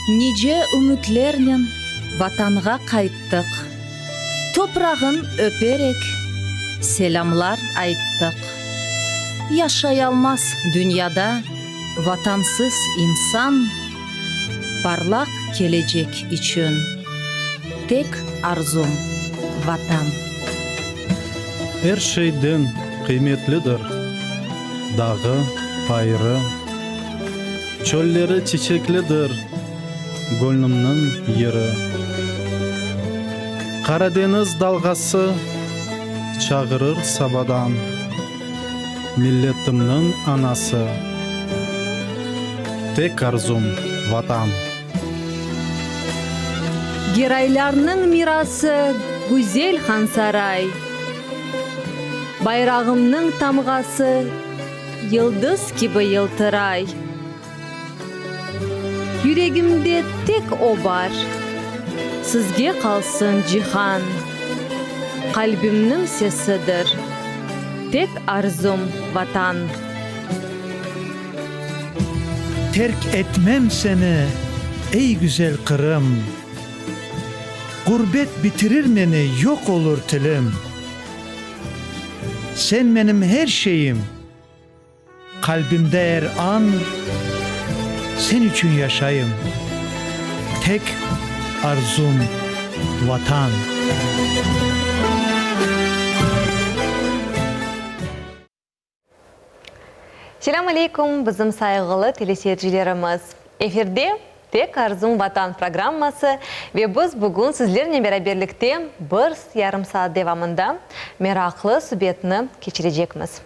Nice ümütlernen Vatanğa qayttıq, Toprağın öperek, selâmlar ayttıq. Yaşayalmaz dünyada Vatansız insan, Parlaq kelecek içün tek arzum, Vatan. Er şeyden qıymetlidir dağı, bayırı. Çölleri çiçeklidir gönlümniñ yeri. Qaradeñiz dalğası çağırır sabadan, Milletimniñ anası, tek arzum, Vatan. Geraylarnıñ mirası güzel Hansaray, Bayrağımnıñ tamğası yıldız kibi yıltıray. Yüregimde tek o bar, sizge qalsın cihan, Qalbimniñ sesidir, tek arzum, Vatan. Terk etmem seni, ey güzel Qırım, Ğurbet bitirir meni, yoq olur tilim. Sen menim her şeyim, qalbimde er an, Sen içün yaşayım, tek arzum, Vatan. Selâm aleykum, bizim sayğılı teleseyircilerimiz! Efirde Tek arzum Vatan programması ve biz bugün sizlernen beraberlikte bir yarım saat devamında meraqlı subetni keçirecekmiz.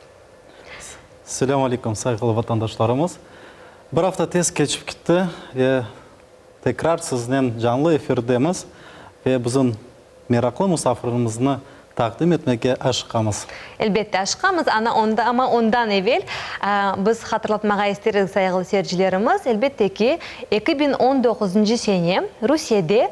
Selâm aleykum, sayğılı vatandaşlarımız! Bir afta tez keçip gitti ve tekrar siznen canlı efirdemiz ve bizim Meraqlı musafirimizni taqdim etmege aşıqamız. Elbette, aşıqamız, ana onda, amma ondan evel biz hatırlatmağa isteriz, sayğılı seyircilerimiz, elbette ki, 2019-ncı sene Rusiyede,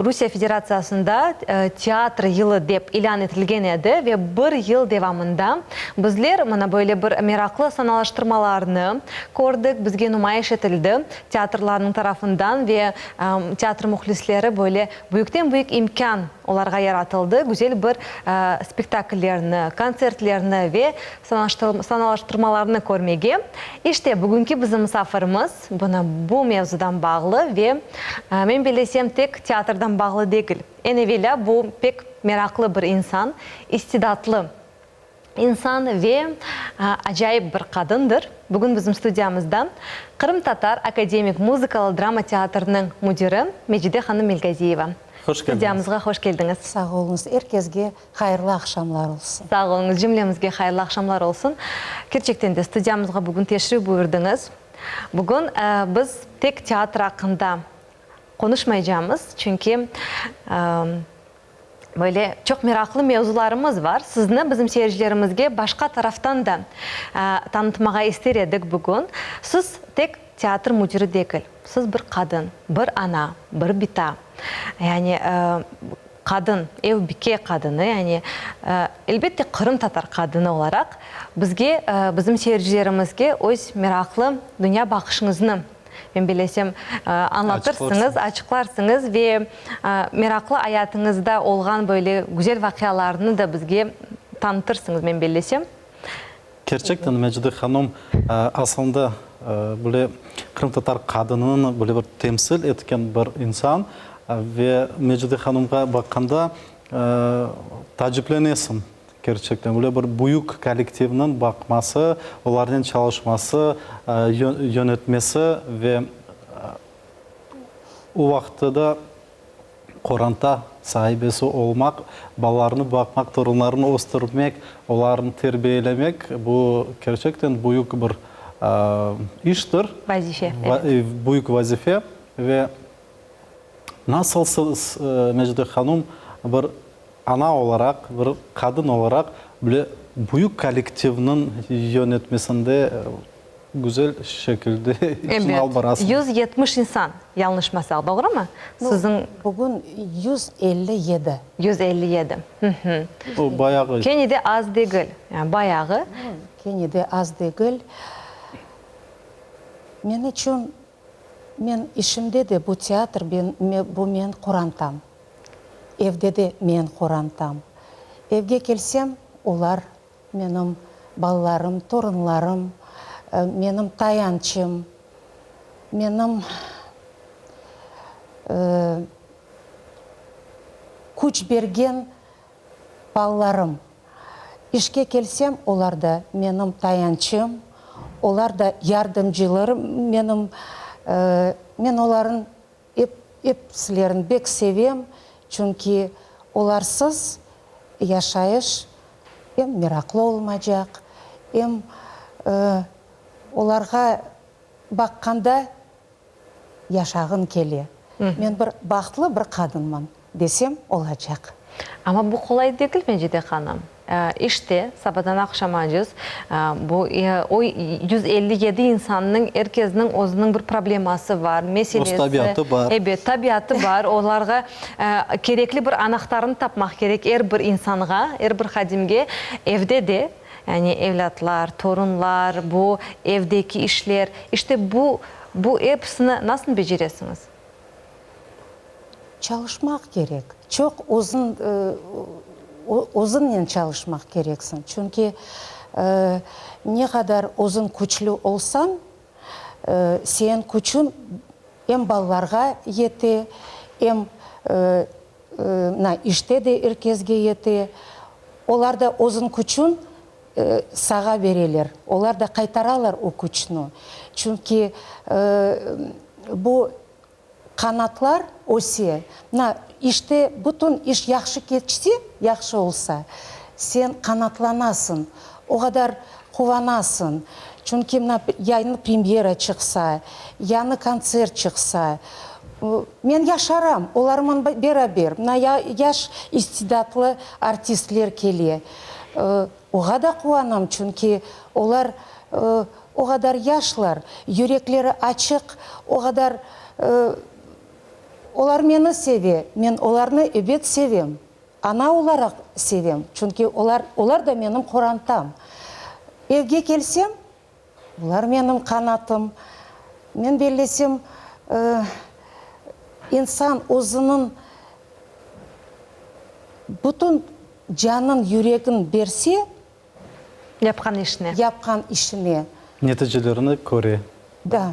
Rusiye Federatsiyasında Teatr yılı dep ilân etilgen edi ve bir yıl devamında bizler mına böyle bir meraqlı sanalaştırmalarnı kördik, bizge numayış etildi teatrlarnıñ tarafından ve teatr mühlisleri böyle Büyükten-büyük imkân olarğa yaratıldı, güzel bir spektakllerni, kontsertlerni ve sanalaştırmalarnı körmege. İşte, bugünki bizim musafirimiz bunı bu mevzudan bağlı ve, men bellesem, tek teatrdan bağlı degil. Eñ evelâ, bu pek meraqlı bir insan, istidatlı İnsan ve acayip bir qadındır. Bugün bizim studiyamızda Qırımtatar akademik muzıkalı drama teatrınıñ müdiri Mecide hanım Melgaziyeva. Hoş keldiñiz. Studiyamızğa hoş keldiñiz. Sağ oluñız. Er kesge hayırlı aqşamlar olsun. Sağ oluñız. Cümlemizge hayırlı aqşamlar olsun. Kerçekten de studiyamızğa bugün teşrif buyurdıñız. Bugün biz tek teatr aqqında qonuşmaycamız, çünki Böyle çoq meraqlı mevzularımız var. Sizni bizim seyircilerimizge başqa taraftan da tanıtmağa ister edik bugün. Siz tek teatr müdiri degil, siz bir qadın, bir ana, bir bita. Yani qadın, ev bike qadını, yani elbette qırımtatar qadını olaraq bizge, bizim seyircilerimizge öz meraqlı dünya baqışıñıznı Men bilesem, añlatırsıñız, açıqlarsıñız ve meraqlı ayatıñızda olğan böyle güzel vaqialarnı da bizge tanıtırsıñız, men bellesem. Kerçekten, Mecide hanım, aslında, böyle qırımtatar qadınını böyle bir temsil etken bir insan ve Mecide hanımğa baqqanda taaciplenesiñ. Kerçekten, böyle bir büyük kollektivniñ baqması, olarnen çalışması, yönetmesi ve o vaqıtta da qoranta saibesi olmaq, balalarnı baqmaq, torunlarnı östürmek, olarnı terbiyelemek, bu kerçekten büyük bir iştir. Vazife, evet. Büyük vazife ve nasıl siz, Mecide hanım, bir Ana olaraq, bir qadın olaraq bile büyük kollektivniñ yönetmesinde güzel şekilde işni alıp barasıñ. 170 insan, yañlışmasaq, doğrumı? Siziñ. Bugün 157. 157. Hı-hı. O bayağı. Kene de az degil, yani bayağı. Kene de az degil. Men içün. Men işimde de bu teatr, bu men qorantam. Evde de men qorantam. Evge kelsem, olar menim balalarım, torunlarım, menim tayançım, menim küç bergen Balalarım. İşke kelsem, olar da menim tayançım, olar da yardımcılarım menim. Men olarnı ep, episilerini bek sevem, çünki olarsız yaşayış em meraqlı olmacaq, em olarğa baqqanda yaşağın kele. Men bir bahtlı bir qadınman, desem olacaq. Amma bu qolay degil, Mecide hanım. İşte, sabadan aqşamacız bu o 157 insannıñ, er kesniñ özüniñ bir probleması bar, meselesi. Öz tabiatı bar. Ebet, tabiatı bar. Olarğa kerekli bir anahtarını tapmaq kerek er bir insanğa, er bir hadimge. Evde de. Yani evlâtlar, torunlar, bu evdeki işler, işte bu, bu episini nasıl beceresiñiz? Çalışmaq kerek. Çoq özün, özüñnen çalışmaq kereksiñ. Çünki ne qadar özüñ küçlü olsañ, seniñ küçüñ em balalarğa yete, em Mına, işte de er kesge yete. Olar da özüñ küçün sağa bereler. Olar da qaytaralar o küçni. Çünki bu qanatlar öse. Mına, işte bütün iş yahşı keçse, yahşı olsa, sen qanatlanasıñ, o qadar quvanasıñ. Çünki mına, yañı premyera çıqsa, yañı kontsert çıqsa, Men yaşaram, olarman beraber. Mına yaş istidatlı artistler kele. Oğa da quvanam, çünki olar o qadar yaşlar, yürekleri açıq, o qadar olar meni seve, men olarnı ebet sevem. Ana olaraq sevem, çünki olar, olar da menim qorantam. Evge kelsem, Bular menim qanatım. Men bellesem, insan özüniñ bütün canın, yüregin berse. Yapqan işine. Yapqan işine. Neticelerini köre. Da,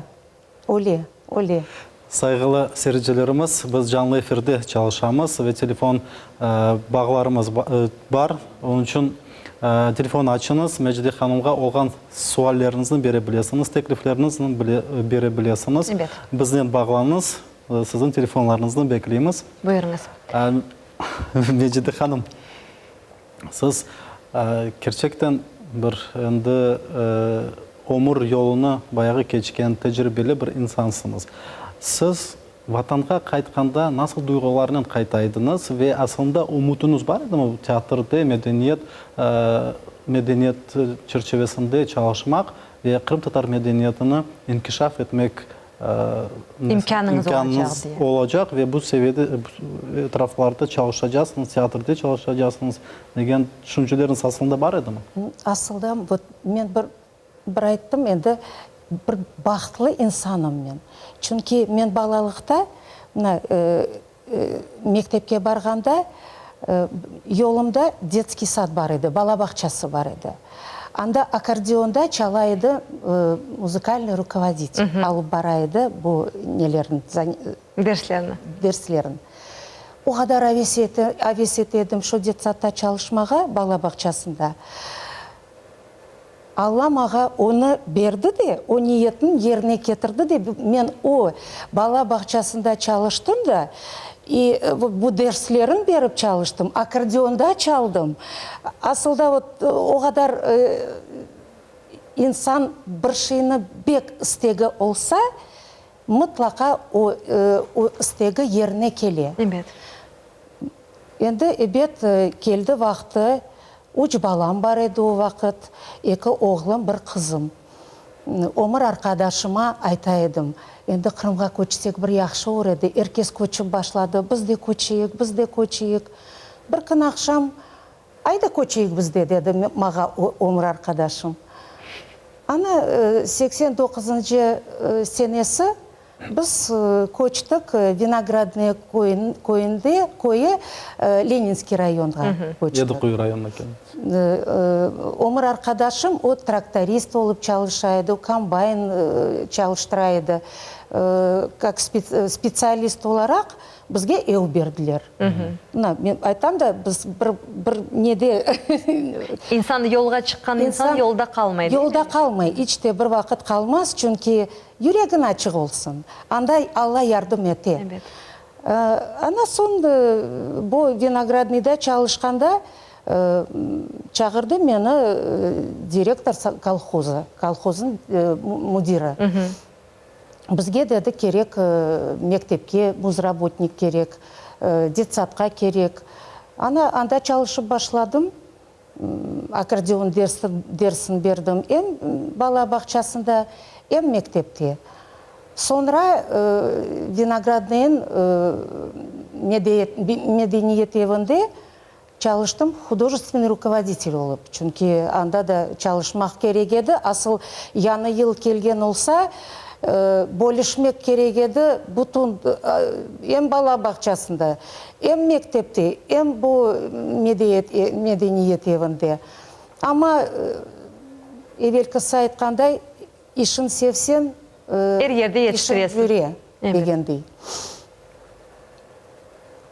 öyle, öyle. Sayğılı seyircilerimiz, biz canlı efirde çalışamız ve telefon bağlarımız bar. Onıñ içün telefon açıñız, Mecide hanımğa olğan sualleriñizni bere bilesiñiz, teklifleriñizni bere bilesiñiz. Ebet. Biznen bağlanıñız, siziñ telefonlarıñıznı bekleymiz. Buyurıñız. Mecide hanım, Siz kerçekten bir endi ömür yolunı bayağı keçken, tecribeli bir insansıñız. Siz Vatanğa qaytqanda nasıl duyğularnen qayta ediñiz ve aslında ümütüñiz bar edimi teatrde, medeniyet medeniyet çerçivesinde çalışmaq ve qırımtatar medeniyetini inkişaf etmek İmkânıñız olacaq diye. Olacaq ve bu seviyede, etraflarda çalışacaqsıñız, teatrde çalışacaqsıñız degen tüşünceleriñiz aslında bar edimi? Aslında, vot, men bir, bir ayttım endi, bir bahtlı insanım men. Çünki men balalıqta, mına, Mektepke barğanda, yolumda detskiy sad bar edi, bala bağçası bar edi. Anda akkordeonda çala edi muzıkalnıy rukovoditel, alıp bara edi bu nelerni, Derslerni. Derslerin. O qadar aves aves ete edim şo detsadta çalışmağa, bala bağçasında. Alla mağa onı berdi de, o niyetni yerine ketirdi de, men o bala bağçasında çalıştım da, i bu derslerin berip çalıştım, akkordeonda çaldım. Asılda, vot, o qadar insan bir şeyni bek istegi olsa, mıtlaqa o, o istegi yerine kele. Ebet. Endi, ebet, keldi vaqtı, üç balam bar edi o vaqıt, eki oğlum, bir qızım. Ömür arqadaşıma ayta edim, endi Qırımğa köçsek bir yahşı olur edi, er kes köçip başladı, biz de köçeyik, biz de köçeyik. Bir kün aqşam, ayda köçeyik biz de, dedi mağa ömür arqadaşım. Ana, 89-ncı senesi. Biz köçtik Vinogradnoye köyünde, köyü Leninskiy rayonğa köçtik. Yediquyu rayonına keldiñiz. Ömür arqadaşım, o traktorist olıp çalışa edi, o kombayn çalıştıra edi. Kak spetsialist olaraq bizge ev berdiler. Mına, men aytam da, biz bir, bir nede. İnsan, yolğa çıqqan insan yolda qalmay, değil mi? Yolda qalmay, iç te bir vaqıt qalmaz, çünki Yüregiñ açıq olsun, anda Alla yardım ete. Ebet. Ana soñ bu Vinogradnıyda çalışqanda çağırdı meni direktor kolhozı, kolhozıñ müdiri. Bizge, dedi, kerek mektepke muzrabotnik kerek, detsadqa kerek. Ana anda çalışıp başladım. Akkordeon dersin berdim em bala bağçasında, em mektepte. Soñra Vinogradnıñ medeniyet evinde çalıştım hudojestvenıy rukovoditel olıp, çünki anda da çalışmaq kerek edi. Asıl yañı yıl kelgen olsa, bölüşmek kerek edi bütün, em bala bağçasında, Em mektepte, em bu medeniyet evinde. Amma evelkisi aytqanday, işin sevseñ, Er yerde işin yetiştiresiñ. yüre degendey.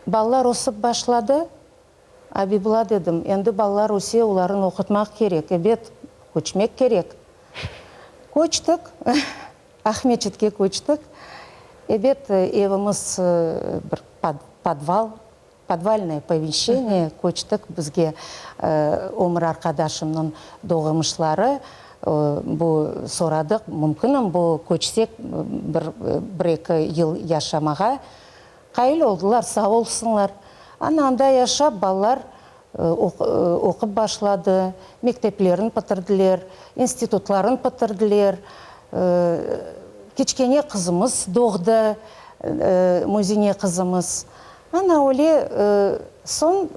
Balalar ösip başladı. Abibla dedim, endi balalar öse, olarnı oqutmaq kerek. Ebet, köçmek kerek. Köçtik. Aqmeçitke köçtik. Ebet, evimiz bir podval, podvalnoye pomeşçeniye köçtik. Bizge ömür arqadaşımnıñ doğmuşları bu soradıq, mümkünmi bu köçsek bir, bir-eki yıl yaşamağa. Qail oldılar, sağ olsunlar. Ana anda yaşap, balalar oqup başladı, mekteplerin bitirdiler, institutların bitirdiler. Kiçkene qızımız doğdı, Muzine qızımız. Ana öyle soñ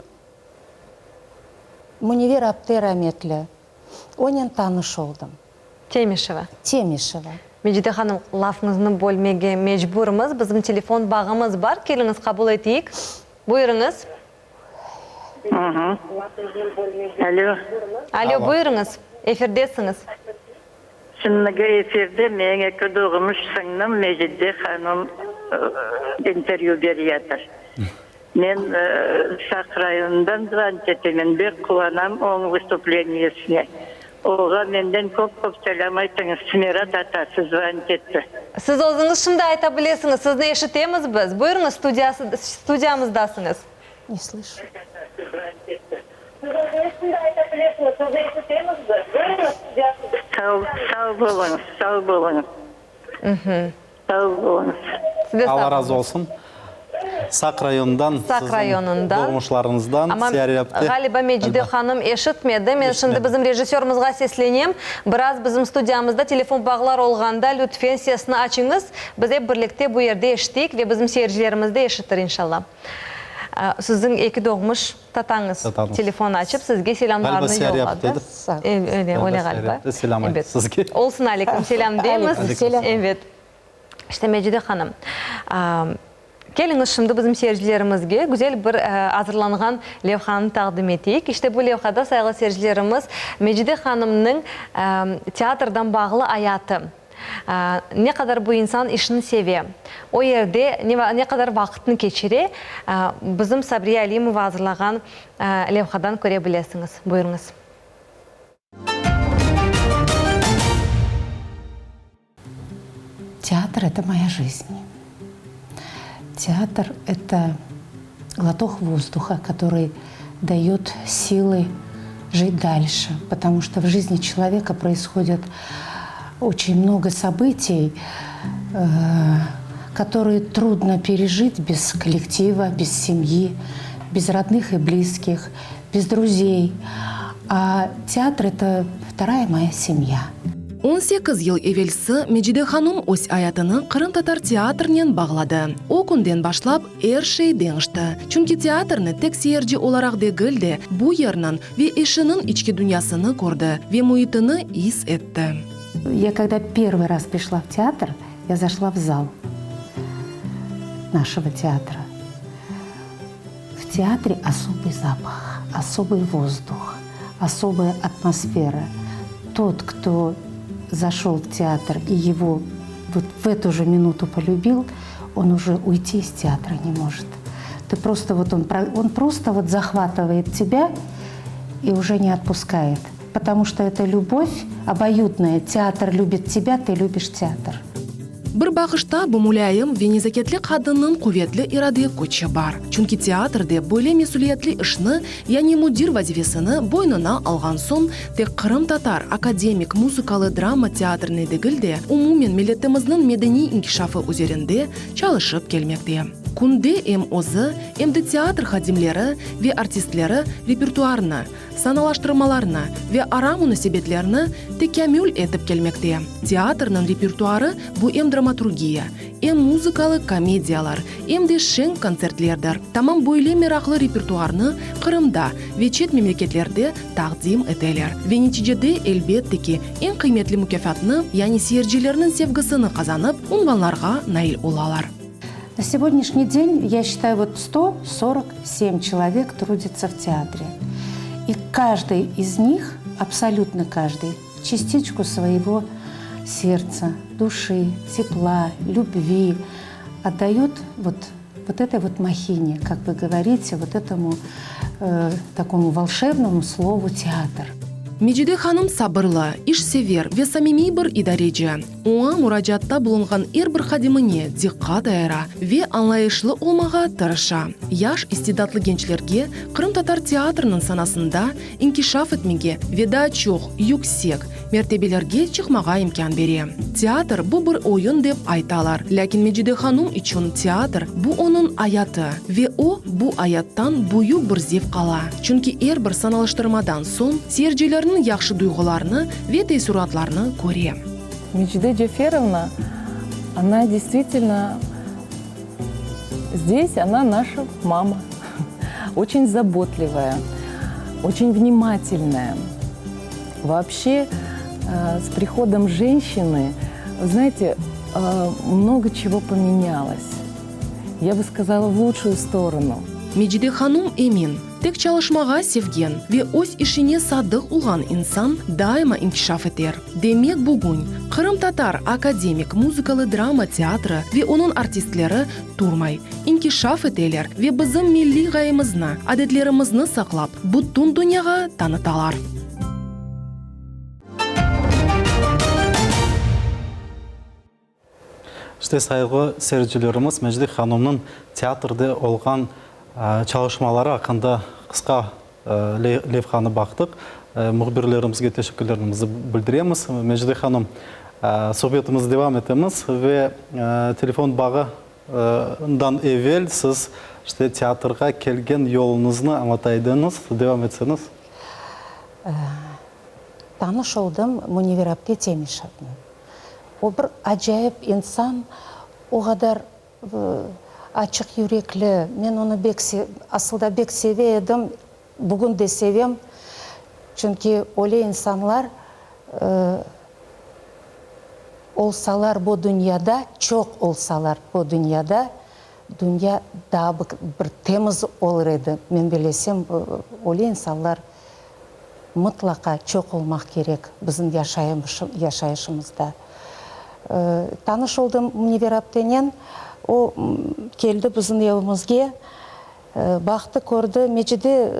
Müniver apte rametli, onen tanış oldım. Temişeva. Temişeva. Mecide hanım, lafıñıznı bölmege mecburmız, bizim telefon bağımız bar, keliñiz qabul eteyik. Buyurıñız. Alo. Alo, buyurıñız, efirdesiñiz. Şimdiki efirde meñ eki doğmuş sıñlım Mecide hanım intervyu beriyatır. Men Saq rayonından zvonit etemen, bek quvanam oñ vıstupleniyesine. Oğa menden köp-köp selâm aytıñız, Sümera tatası zvonit etti. Siz özüñiz şimdi ayta bilesiñiz, sizni eşitemiz biz. Buyurıñız, studiyamızdasıñız. Ne slışu. Sağ, sağ boluñız, sağ boluñız. Sağ boluñız. Siz de sağ Alla razı oluñız. olsun. Saq rayonından, Saq siziñ rayonından. doğmuşlarıñızdan, Amma, Siyare apte, ğaliba, Mecide ğaliba. hanım eşitmedi. Men şimdi Eşitmedi. bizim rejissörımızğa seslenem. Biraz bizim studiyamızda telefon bağlar olğanda, lütfen, sesni açıñız. Biz ep birlikte bu yerde eşiteyik ve bizim seyircilerimiz de eşitir, inşallah. Siziñ eki doğmuş tatañız Tatañız. telefon açıp, sizge selâmlarını Ğaliba Siyare yolladı. apte edi. Sağ Öyle, Ğaliba öyle Siyare ğaliba. apte selâm ayttı Ebet. sizge. Olsun, aleyküm selâm deymiz. Aleyküm selâm. Evet. İşte, Mecide hanım, keliñiz şimdi bizim seyircilerimizge güzel bir azırlanğan levhanı taqdim eteyik. İşte, bu levhada, sayğılı seyircilerimiz, Mecide hanımnıñ teatrdan bağlı ayatı. Ne qadar bu insan işini seve, o yerde ne qadar vaqıtını keçire, bizim Sabriye Alimova azırlağan levhadan köre bilesiñiz. Buyurıñız. Teatr это моя жизнь. Театр это глоток воздуха, который дает силы жить дальше, потому что в жизни человека происходит очень много событий, э, которые трудно пережить без коллектива, без семьи, без родных и близких, без друзей. А театр – это вторая моя семья. 18 yıl evelsi Mecide hanum öz ayatını qırımtatar teatrinen bağladı. O künden başlap er şey deñişti. Çünki teatrni tek seyirci olaraq degil de, bu yerniñ ve işiniñ içki dünyasını kördi ve müitini is etti. Я когда первый раз пришла в театр, я зашла в зал. Нашего театра. В театре особый запах, особый воздух, особая атмосфера. Тот, кто зашел в театр и его вот в эту же минуту полюбил, он уже уйти из театра не может. Ты просто вот он, он просто вот захватывает тебя и уже не отпускает. Потому что это любовь обоюдная. Театр любит тебя, ты любишь театр. Bir baqışta bu mulâyim ve nezaketli qadınnıñ quvetli irade küçü bar. Çünki teatrde böyle mesüliyetli işni, yani müdir vazifesini boynuna alğan soñ, tek qırımtatar akademik muzıkalı-drama teatrini degil de, umumen milletimizniñ medeniy inkişafı üzerinde çalışıp kelmekte. Künde em özü, em de teatr hadimleri ve artistleri repertuarnı, sanalaştırmalarnı ve ara munasebetlerni tekâmül etip kelmekte. Teatrniñ repertuarı bu em dramaturgiya, em muzıkalı komediyalar, em de şeñ kontsertlerdir. Tamam böyle meraqlı repertuarnı Qırımda ve çet memleketlerde taqdim eteler. Ve neticede, elbette ki, eñ qıymetli mukâfatnı, yani seyircilerniñ sevgisini qazanıp, unvanlarğa nail olalar. На сегодняшний день, я считаю, вот 147 человек трудится в театре. И каждый из них, абсолютно каждый, частичку своего сердца, души, тепла, любви отдает вот, вот этой вот махине, как вы говорите, вот этому э, такому волшебному слову театр. Mecide hanım sabırlı, işsever ve samimiy bir idareci. Oña muracaatta bulunğan er bir hadimine diqqat ayıra ve añlayışlı olmağa tırışa. Yaş istidatlı gençlerge qırımtatar teatriniñ sanasında inkişaf etmege ve daa çoq yüksek mertebelerge çıqmağa imkân bere. Teatr, bu bir oyun dep aytalar, lâkin Mecide hanum içün teatr, bu onıñ ayatı ve o, bu ayattan büyük bir zevq ala, çünki er bir sanalıştırmadan soñ seyircilerniñ yahşı duyğularını ve teessuratlarını köre. Mecide Ceferovna, ona действительно здесь, она наша мама. Очень заботливая, очень внимательная. Вообще, э, с приходом женщины, знаете, э, много чего поменялось. Я бы сказала, в лучшую сторону. Mecide hanum emin, tek çalışmağa sevgen ve öz işine sadıq olğan insan daima inkişaf eter. Demek, bugün Qırımtatar akademik muzıkalı-drama teatrı ve onıñ artistleri turmay, inkişaf eteler ve bizim milliy ğayemizni, adetlerimizni saqlap, bütün dünyağa tanıtalar. İşte, sayğılı seyircilerimiz, Mecdi hanımnıñ teatrde olğan çalışmaları aqqında qısqa levhanı baqtıq. Mühbirlerimizge teşekkürlerimizi bildiremiz. Mecdi hanım, suhbetimizni devam etemiz ve telefon bağından evel siz, işte, teatrğa kelgen yoluñıznı añlata ediñiz. Devam etseñiz. Tanış oldım Münevver apte Temişevnen. O bir acayip insan, o qadar açıq yürekli, men onı bek asılda bek seve edim, bugün de sevem, çünki öyle insanlar olsalar bu dünyada, çoq olsalar bu dünyada, dünya daa bir temiz olur edi, men bilesem, öyle insanlar mıtlaqa çoq olmaq kerek bizim yaşayışımızda. Tanış oldım Münevver aptenen, o keldi bizim evimizge, baqtı, kördi, Mecide,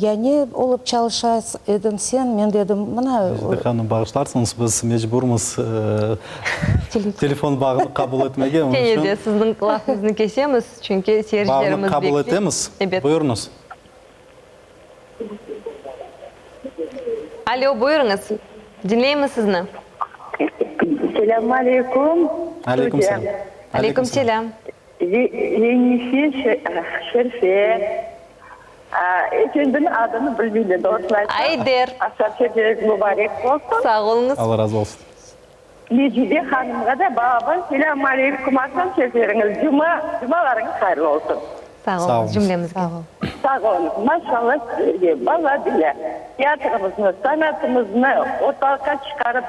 ya ne olıp çalışa ediñ sen? Men dedim, mına. Mecide hanım, bağışlarsıñız, biz mecburmız telefon bağını qabul etmege, onıñ içün. Kene de sizniñ lafıñıznı kesemiz, çünki seyircilerimiz bekley. Bağını qabul etemiz. Ebet. Buyurıñız. Alo, buyurıñız. Diñleymiz sizni. Selâmün aleyküm, Aleyküm studiya. selâm. Aleyküm selâm. Yengesi Şerfe, efendiniñ adını bilmeymen, doğrusını aytsam. Ayder. Aşap şerfeñiz mubarek olsun. Sağ oluñız. Alla razı olsun. Mecide hanımğa da balaban selâm aleyküm, aqşam şerfleriñiz, cuma, cumalarıñız hayırlı olsun. Sağ oluñız cümlemizge. Sağ oluñız. Maşallah sizlerge, bala bile teatrımıznı, sanatımıznı ortalıqqa çıqarıp.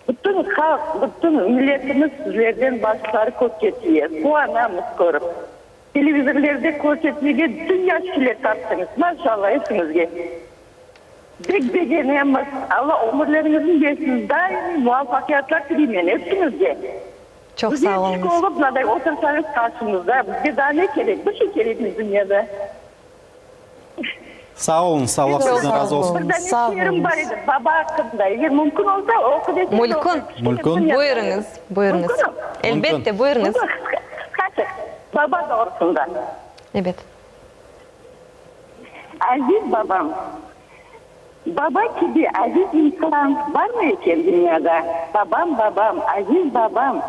Bütün halq, bütün milletimiz sizlerden başları kökke tiye. Quvanamız körip. Televizorlerde körsetmege dünya şile taptıñız. Maşallah esiñizge. Bek begenemiz. Alla ömürleriñizni bersin. Daimiy muvafaqiyatlar tileymen epsiñizge. Çoq sağ Bizge oluñız. olıp mınaday otursañız qarşımızda, bizge daa ne kerek? Bir şey kerekmey dünyada. Sağ oluñız, Allah sizden razı olsun. Bir dane şiirim bar edi baba aqqında, eger mümkün olsa, oqu deseñiz Mülkün. Mülkün. Buyurıñız, buyurıñız. Mümkünmi? Elbette, buyurıñız. Mümkün, qısqaçıq, baba doğrusında. Ebet. Aziz babam. Baba kibi aziz insan barmı eken dünyada? Babam, babam, aziz babam,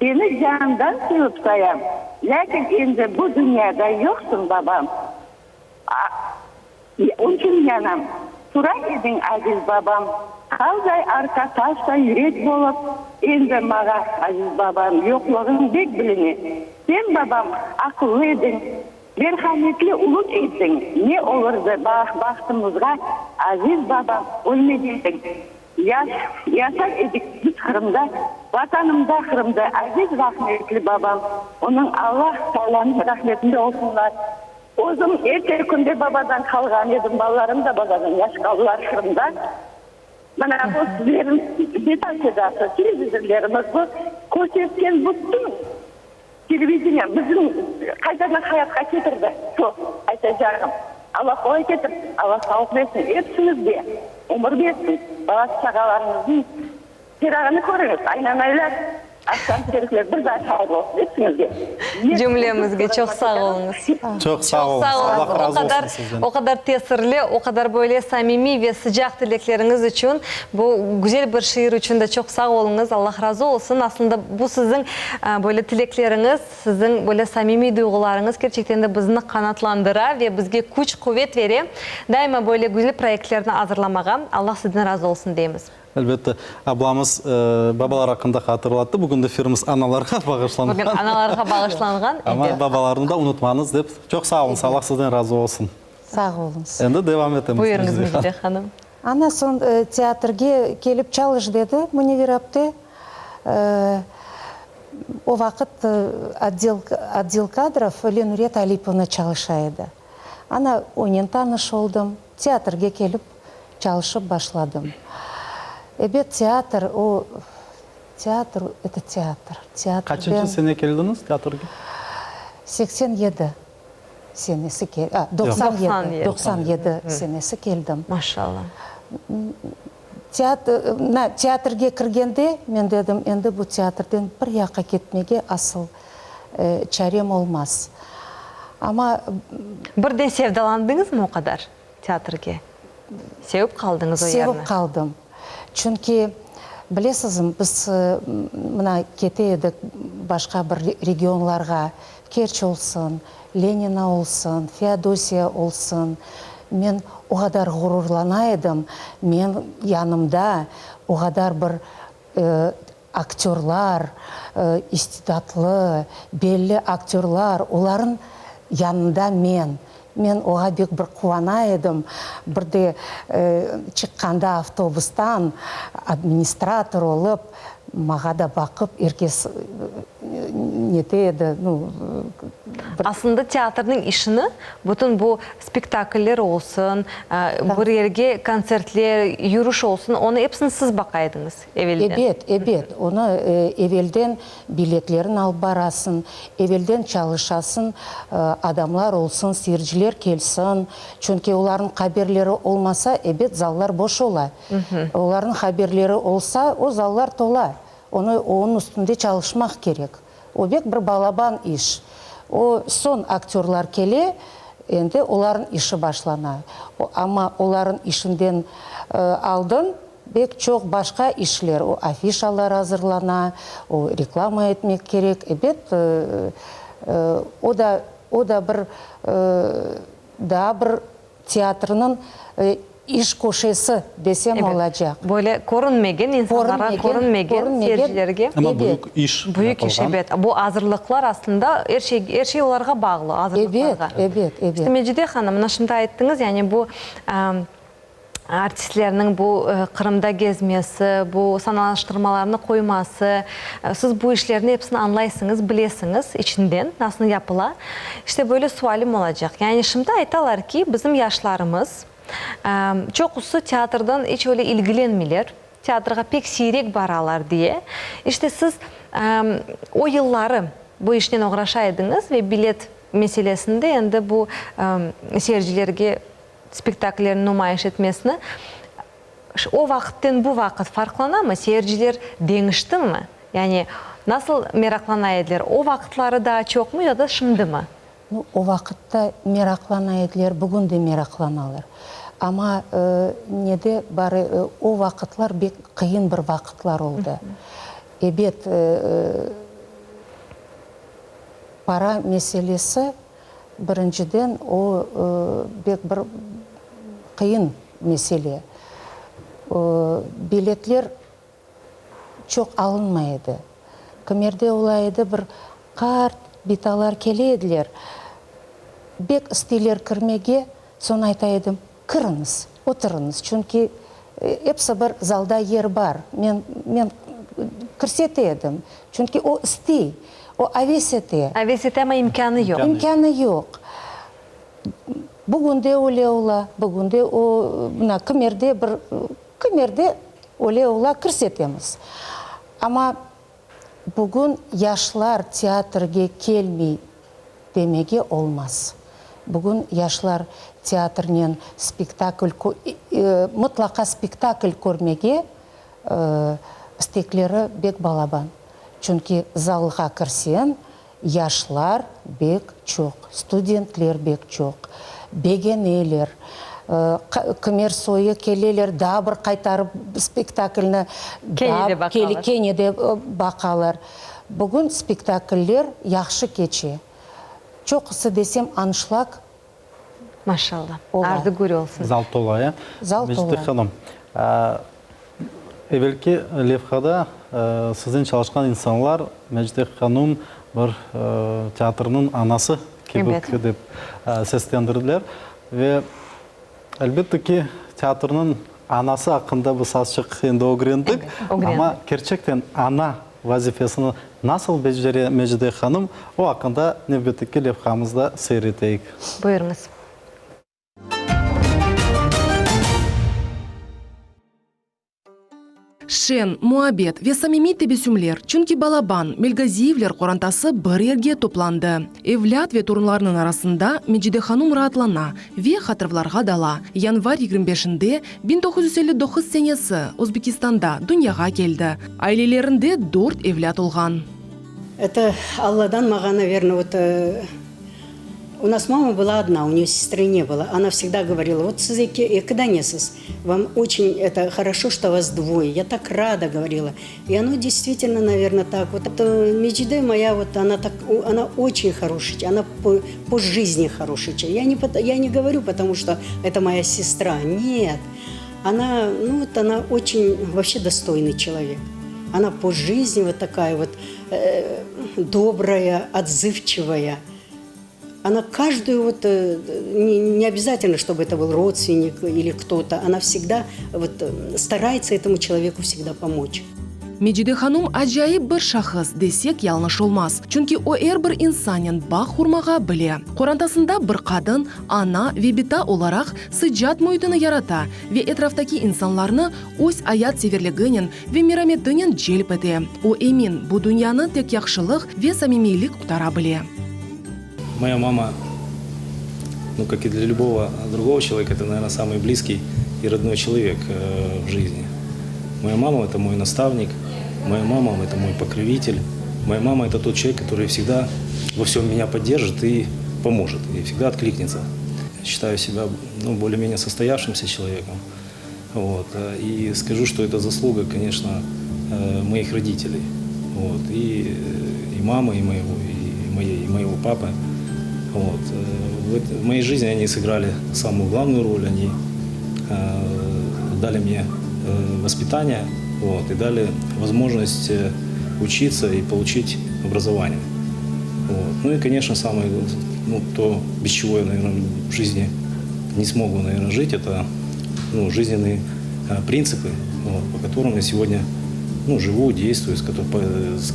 seni candan sevip sayam, lâkin endi bu dünyada yoqsıñ, babam. Onçün yanam. Tura ediñ, aziz babam, qalday arqa taşday yürek bolıp, endi mağa, aziz babam, yoqluğıñ bek biline. Sen, babam, aqıllı ediñ, Merhametli uluq ediñ, ne olurdı bahtımızğa, aziz babam, ölmegeniñ. Yaş, yaşar edik biz Qırımda, Vatanımda, Qırımda, aziz rahmetli babam, onıñ Alla Taalanıñ rahmetinde olsunlar. Özüm erte künde babadan qalğan edim, balalarım da babadan yaş qaldılar Qırımda. Mana bu sizlerniñ Vetan sedası, televizorlarımız bu körsetken bütün Televideniye bizim qaytadan hayatqa ketirdi, şu aytacağım. Alla qolay ketirsin, Alla sağlıq bersin episiñizge, ömür bersin, bala-çağalarıñıznıñ çırağını körüñiz, aynanaylar, aqşam şerifler bir daa hayır olsun episiñizge. Cümlemizge çoq sağ oluñız. Çoq sağ oluñız, Allah razı olsun sizden. O qadar tesirli, o qadar böyle samimiy ve sıcaq tilekleriñiz içün, bu güzel bir şiir içün de çoq sağ oluñız, Allah razı olsun. Aslında bu siziñ Böyle tilekleriñiz, siziñ böyle samimiy duyğularıñız kerçekten de bizni qanatlandıra ve bizge küç-quvet bere, daima böyle güzel proyektlerni azırlamağa. Allah sizden razı olsun deymiz. Elbette. Ablamız babalar aqqında hatırlattı. Bugün de efirimiz analarğa bağışlanğan. Bugün analarğa bağışlanğan, ebet. Amma babalarnı da unutmañız dep. Çoq sağ oluñız. Allah sizden razı olsun. Sağ oluñız. Endi devam etemiz. Buyurıñız, Mecide hanım. Ana soñ teatrge kelip çalış dedi Münevver apte. O vaqıt otdel otdel kadrov Lenure Talipovna çalışa edi. Ana onen tanış oldım, teatrge kelip çalışıp başladım. Ebet, teatr, o, teatr, eto teatr. Teatrden. Qaçıncı sene keldiñiz teatrge? 87 senesi, a, 97, 97 senesi keldim. Maşallah. Teatrge kirgende, men dedim, endi bu teatrden bir yaqqa ketmege asıl çarem olmaz. Amma. Birden sevdalandıñızmı o qadar teatrge? Sevip qaldıñız o yerni? Sevip qaldım. Çünki, bilesizmi, biz mına kete edik başqa bir regionlarğa, Kerç olsun, Lenina olsun, Feodosiya olsun, men o qadar ğururlana edim, men yanımda o qadar bir aktörlar, istidatlı, belli aktörlar, olarnıñ yanında men. Men oğa bek bir quvana edim. Bir de çıqqanda avtobustan administrator olıp, mağa da baqıp, er kes nete edi, nu, bir. Aslında teatrniñ işini, bütün bu spektakller olsun, bir yerge kontsertler, yürüş olsun, onı episini siz baqa ediñiz evelden. Ebet, ebet. Onı evelden biletlerin alıp barasıñ, evelden çalışasıñ, adamlar olsun, seyirciler kelsin. Çünki olarnıñ haberleri olmasa, ebet, zallar boş ola. Olarnıñ haberleri olsa, o zallar tola. Onı, onıñ üstünde çalışmaq kerek. O bek bir balaban iş. O, soñ aktörlar kele, endi olarnıñ işi başlana. Amma olarnıñ işinden aldın bek çoq başqa işler, o afişalar azırlana, o reklama etmek kerek. Ebet, o da, o da bir daa bir Teatrnıñ iş köşesi desem olacaq. Böyle körünmegen, insanlarğa körünmegen seyircilerge. Amma büyük iş yapılğan. Büyük iş, ebet. Bu azırlıqlar aslında er şey, er şey olarğa bağlı, azırlıqlarğa. Ebet, ebet, ebet. İşte, Mecide hanım, mına şimdi ayttıñız, yani bu. Artistlerniñ bu Qırımda gezmesi, bu sanalaştırmalarnı qoyması, siz bu işlerni episini añlaysıñız, bilesiñiz içinden nasıl yapıla. İşte böyle sualim olacaq. Yani şimdi aytalar ki, bizim yaşlarımız çoqusı teatrdan iç öyle ilgilenmeyler, teatrğa pek siyrek baralar diye. İşte siz o yılları bu işnen oğraşa ediñiz ve bilet meselesinde endi bu seyircilerge spektakllerni numayış etmesini, o vaqıtten bu vaqıt farqlanamı, seyirciler deñiştimi? Yani nasıl meraqlana ediler, o vaqıtları daa çoqmı ya da şimdimi? Nu, o vaqıtta meraqlana ediler, bugün de meraqlanalar. Amma nede bar, o vaqıtlar bek qıyın bir vaqıtlar oldı. Ebet, para meselesi Birinciden, o, bek bir qıyın mesele. Biletler çoq alınmay edi. Kimerde ola edi, bir qart bitalar kele ediler, bek isteyler kirmege, soñ ayta edim, Kiriñiz, oturıñız, çünki episi bir zalda yer bar. Men, men kirsete edim, çünki o istey, o aves ete. Aves ete, amma imkânı yoq. İmkânı yoq. Bugün de öyle ola, bugün de o, mına, kimerde bir, kimerde öyle ola, kirsetemiz. Amma Bugün yaşlar teatrge kelmey demege olmaz. Bugün yaşlar teatrnen spektakl, mıtlaqa spektakl körmege istekleri bek balaban. Çünki zalğa kirseñ, Yaşlar bek çoq, studentler bek çoq, begeneler. Kimer soyu keleler, daa bir qaytarıp spektaklni Kene de baqalar. Kene de baqalar. Bugün spektakller yahşı keçe. Çoqusı desem anşlag Maşallah. Ardı gür olsun. Zal tola, ya? Zal tola. Mecide hanım, evelki levhada siznen çalışqan insanlar Mecide hanım bir teatrnıñ anası kibi dep seslendirdiler. Ve elbette ki, teatrnıñ anası aqqında biz azçıq endi ögrendik. Amma kerçekten ana vazifesini nasıl becere Mecide hanım, o aqqında nevbetteki levhamızda seyir eteyik. Buyurıñız. Şeñ, muabbet ve samimiy tebessümler, çünki balaban Melgaziyevler qorantası bir yerge toplandı. Evlât ve torunlarnıñ arasında Mecide hanum raatlana ve hatırvlarğa dala. Yanvar 25-nde, 1959 senesi, Özbekistanda dünyağa keldi. Ailelerinde dört evlât olğan. Это Alladan mağa, naverno, vot u nas mama была odna, u neyo sestry ne bylo. Ona vsegda govorila, vot siz eki, eki danesiz, vam oçen eto horoşo, çto vas dvoye, ya tak rada, govorila. I ono deystvitelno, naverno, tak. Vot Mecide moya, vot ona tak, ona oçen horoşiy, ona po po jizni horoşiy çe. Ya ne ya ne govoryu, potomu çto eto moya sestra, net. Ona, nu vot ona oçen voobşe dostoynıy çelovek. Ona po jizni vot takaya vot dobraya, otzıvçivaya. Ona každuyu vot, ne obязательно, çtobı eto byl rodstvennik ili kto-to, ona vsegda vot starayetsya etomu çeloveku vsegda pomoç. Mecide hanum acayip bir şahıs, desek yañlış olmaz. Çünki o er bir insannen bağ qurmağa bile. Qorantasında bir qadın, ana ve bita olaraq sıcaq müitini yarata ve etraftaki insanlarnı öz ayatseverliginen ve merametinen celp ete. O emin, bu dünyanı tek yahşılıq ve samimiylik qutara bile. Moya mama, nu, kak i dlâ lübogo drugogo çeloveka, eto, naverno, samıy blizkiy i rodnoy çelovek v jizni. Moya mama, eto moy nastavnik, moya mama, eto moy pokrovitel, moya mama, eto tot çelovek, kotoryy vsegda vo vsem menya podderjit i pomojit, i vsegda otkliknetsya. Sçitayu sebâ, nu, bolее-menее sostoyavşimsâ çelovekom. Vot. I skažu, çto eto zasluga, koneçno, moih roditeley. Vot. I i mamı, i moego, i moey, i moego papı. Vot. V moey jizni oni sıgrali samuyu glavnuyu rol, oni dali mne vospitaniye, vot, i dali vozmojnost učitsâ i poluçit obrazovaniye. Vot. Nu i, koneçno, samıy, nu, to, bez çego ya, naverno, v jizni ne smogu, naverno, jit, eto. ну, жизненные принципы, вот, по которым я сегодня ну, живу, действую, с которым, с,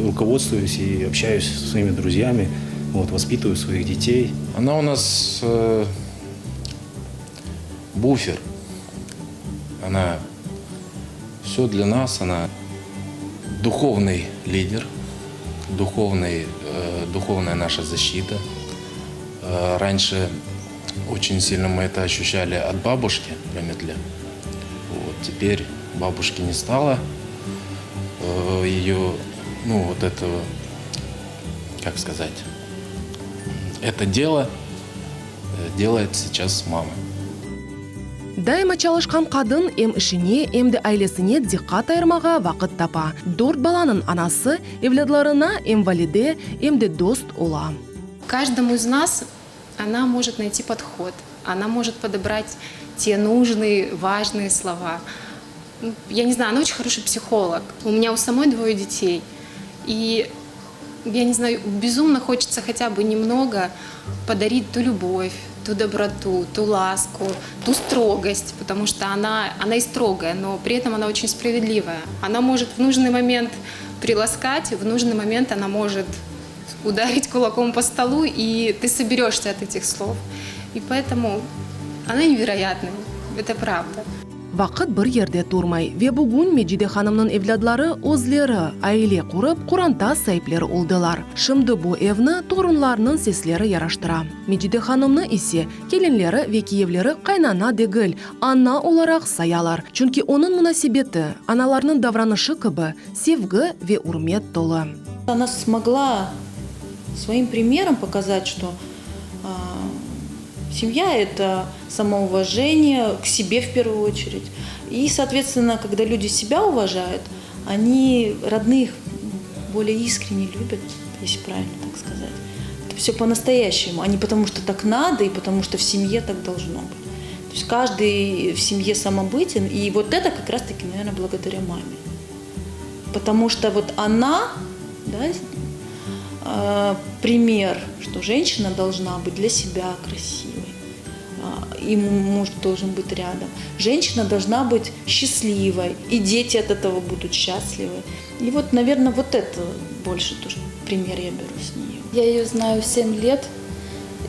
руководствуюсь и общаюсь со своими друзьями, вот, воспитываю своих детей. Она у нас э, буфер. Она все для нас, она духовный лидер, духовный, э, духовная наша защита. Э, раньше очень сильно мы это ощущали от бабушки Раметля. Вот, теперь бабушки не стало. Э, Ее, ну, вот этого, как сказать, это дело э, делает сейчас мама. Daima çalışqan qadın em işine, em de ailesine diqqat ayırmağa vaqıt tapa. Dört balanıñ anası evlâdlarına em valide, em de dost ola. Каждому из нас она может найти подход, она может подобрать те нужные, важные слова. Ну, я не знаю, она очень хороший психолог. У меня у самой двое детей. И я не знаю, безумно хочется хотя бы немного подарить ту любовь, ту доброту, ту ласку, ту строгость, потому что она, она и строгая, но при этом она очень справедливая. Она может в нужный момент приласкать, в нужный момент она может ударить кулаком по столу, и ты соберешься от этих слов. И поэтому она невероятная, это правда. Vaqıt bir yerde turmay ve bugün Mecide hanımnıñ evlâdları özleri aile qurıp, qoranta saipleri oldılar. Şimdi bu evni torunlarınıñ sesleri yaraştıra. Mecide hanımnı ise kelinleri ve kiyevleri qaynana degil, ana olaraq sayalar. Çünki onıñ munasebeti, analarnıñ davranışı kibi, sevgi ve ürmet tolu. Она смогла своим примером показать, что семья – это самоуважение к себе в первую очередь. И, соответственно, когда люди себя уважают, они родных более искренне любят, если правильно так сказать. Это все по-настоящему, а не потому, что так надо и потому, что в семье так должно быть. То есть каждый в семье самобытен, и вот это как раз-таки, наверное, благодаря маме. Потому что вот она, да, э, пример, что женщина должна быть для себя красивой, а, и муж должен быть рядом. Женщина должна быть счастливой, и дети от этого будут счастливы. И вот, наверное, вот это больше тоже пример я беру с нее. Я ее знаю 7 лет,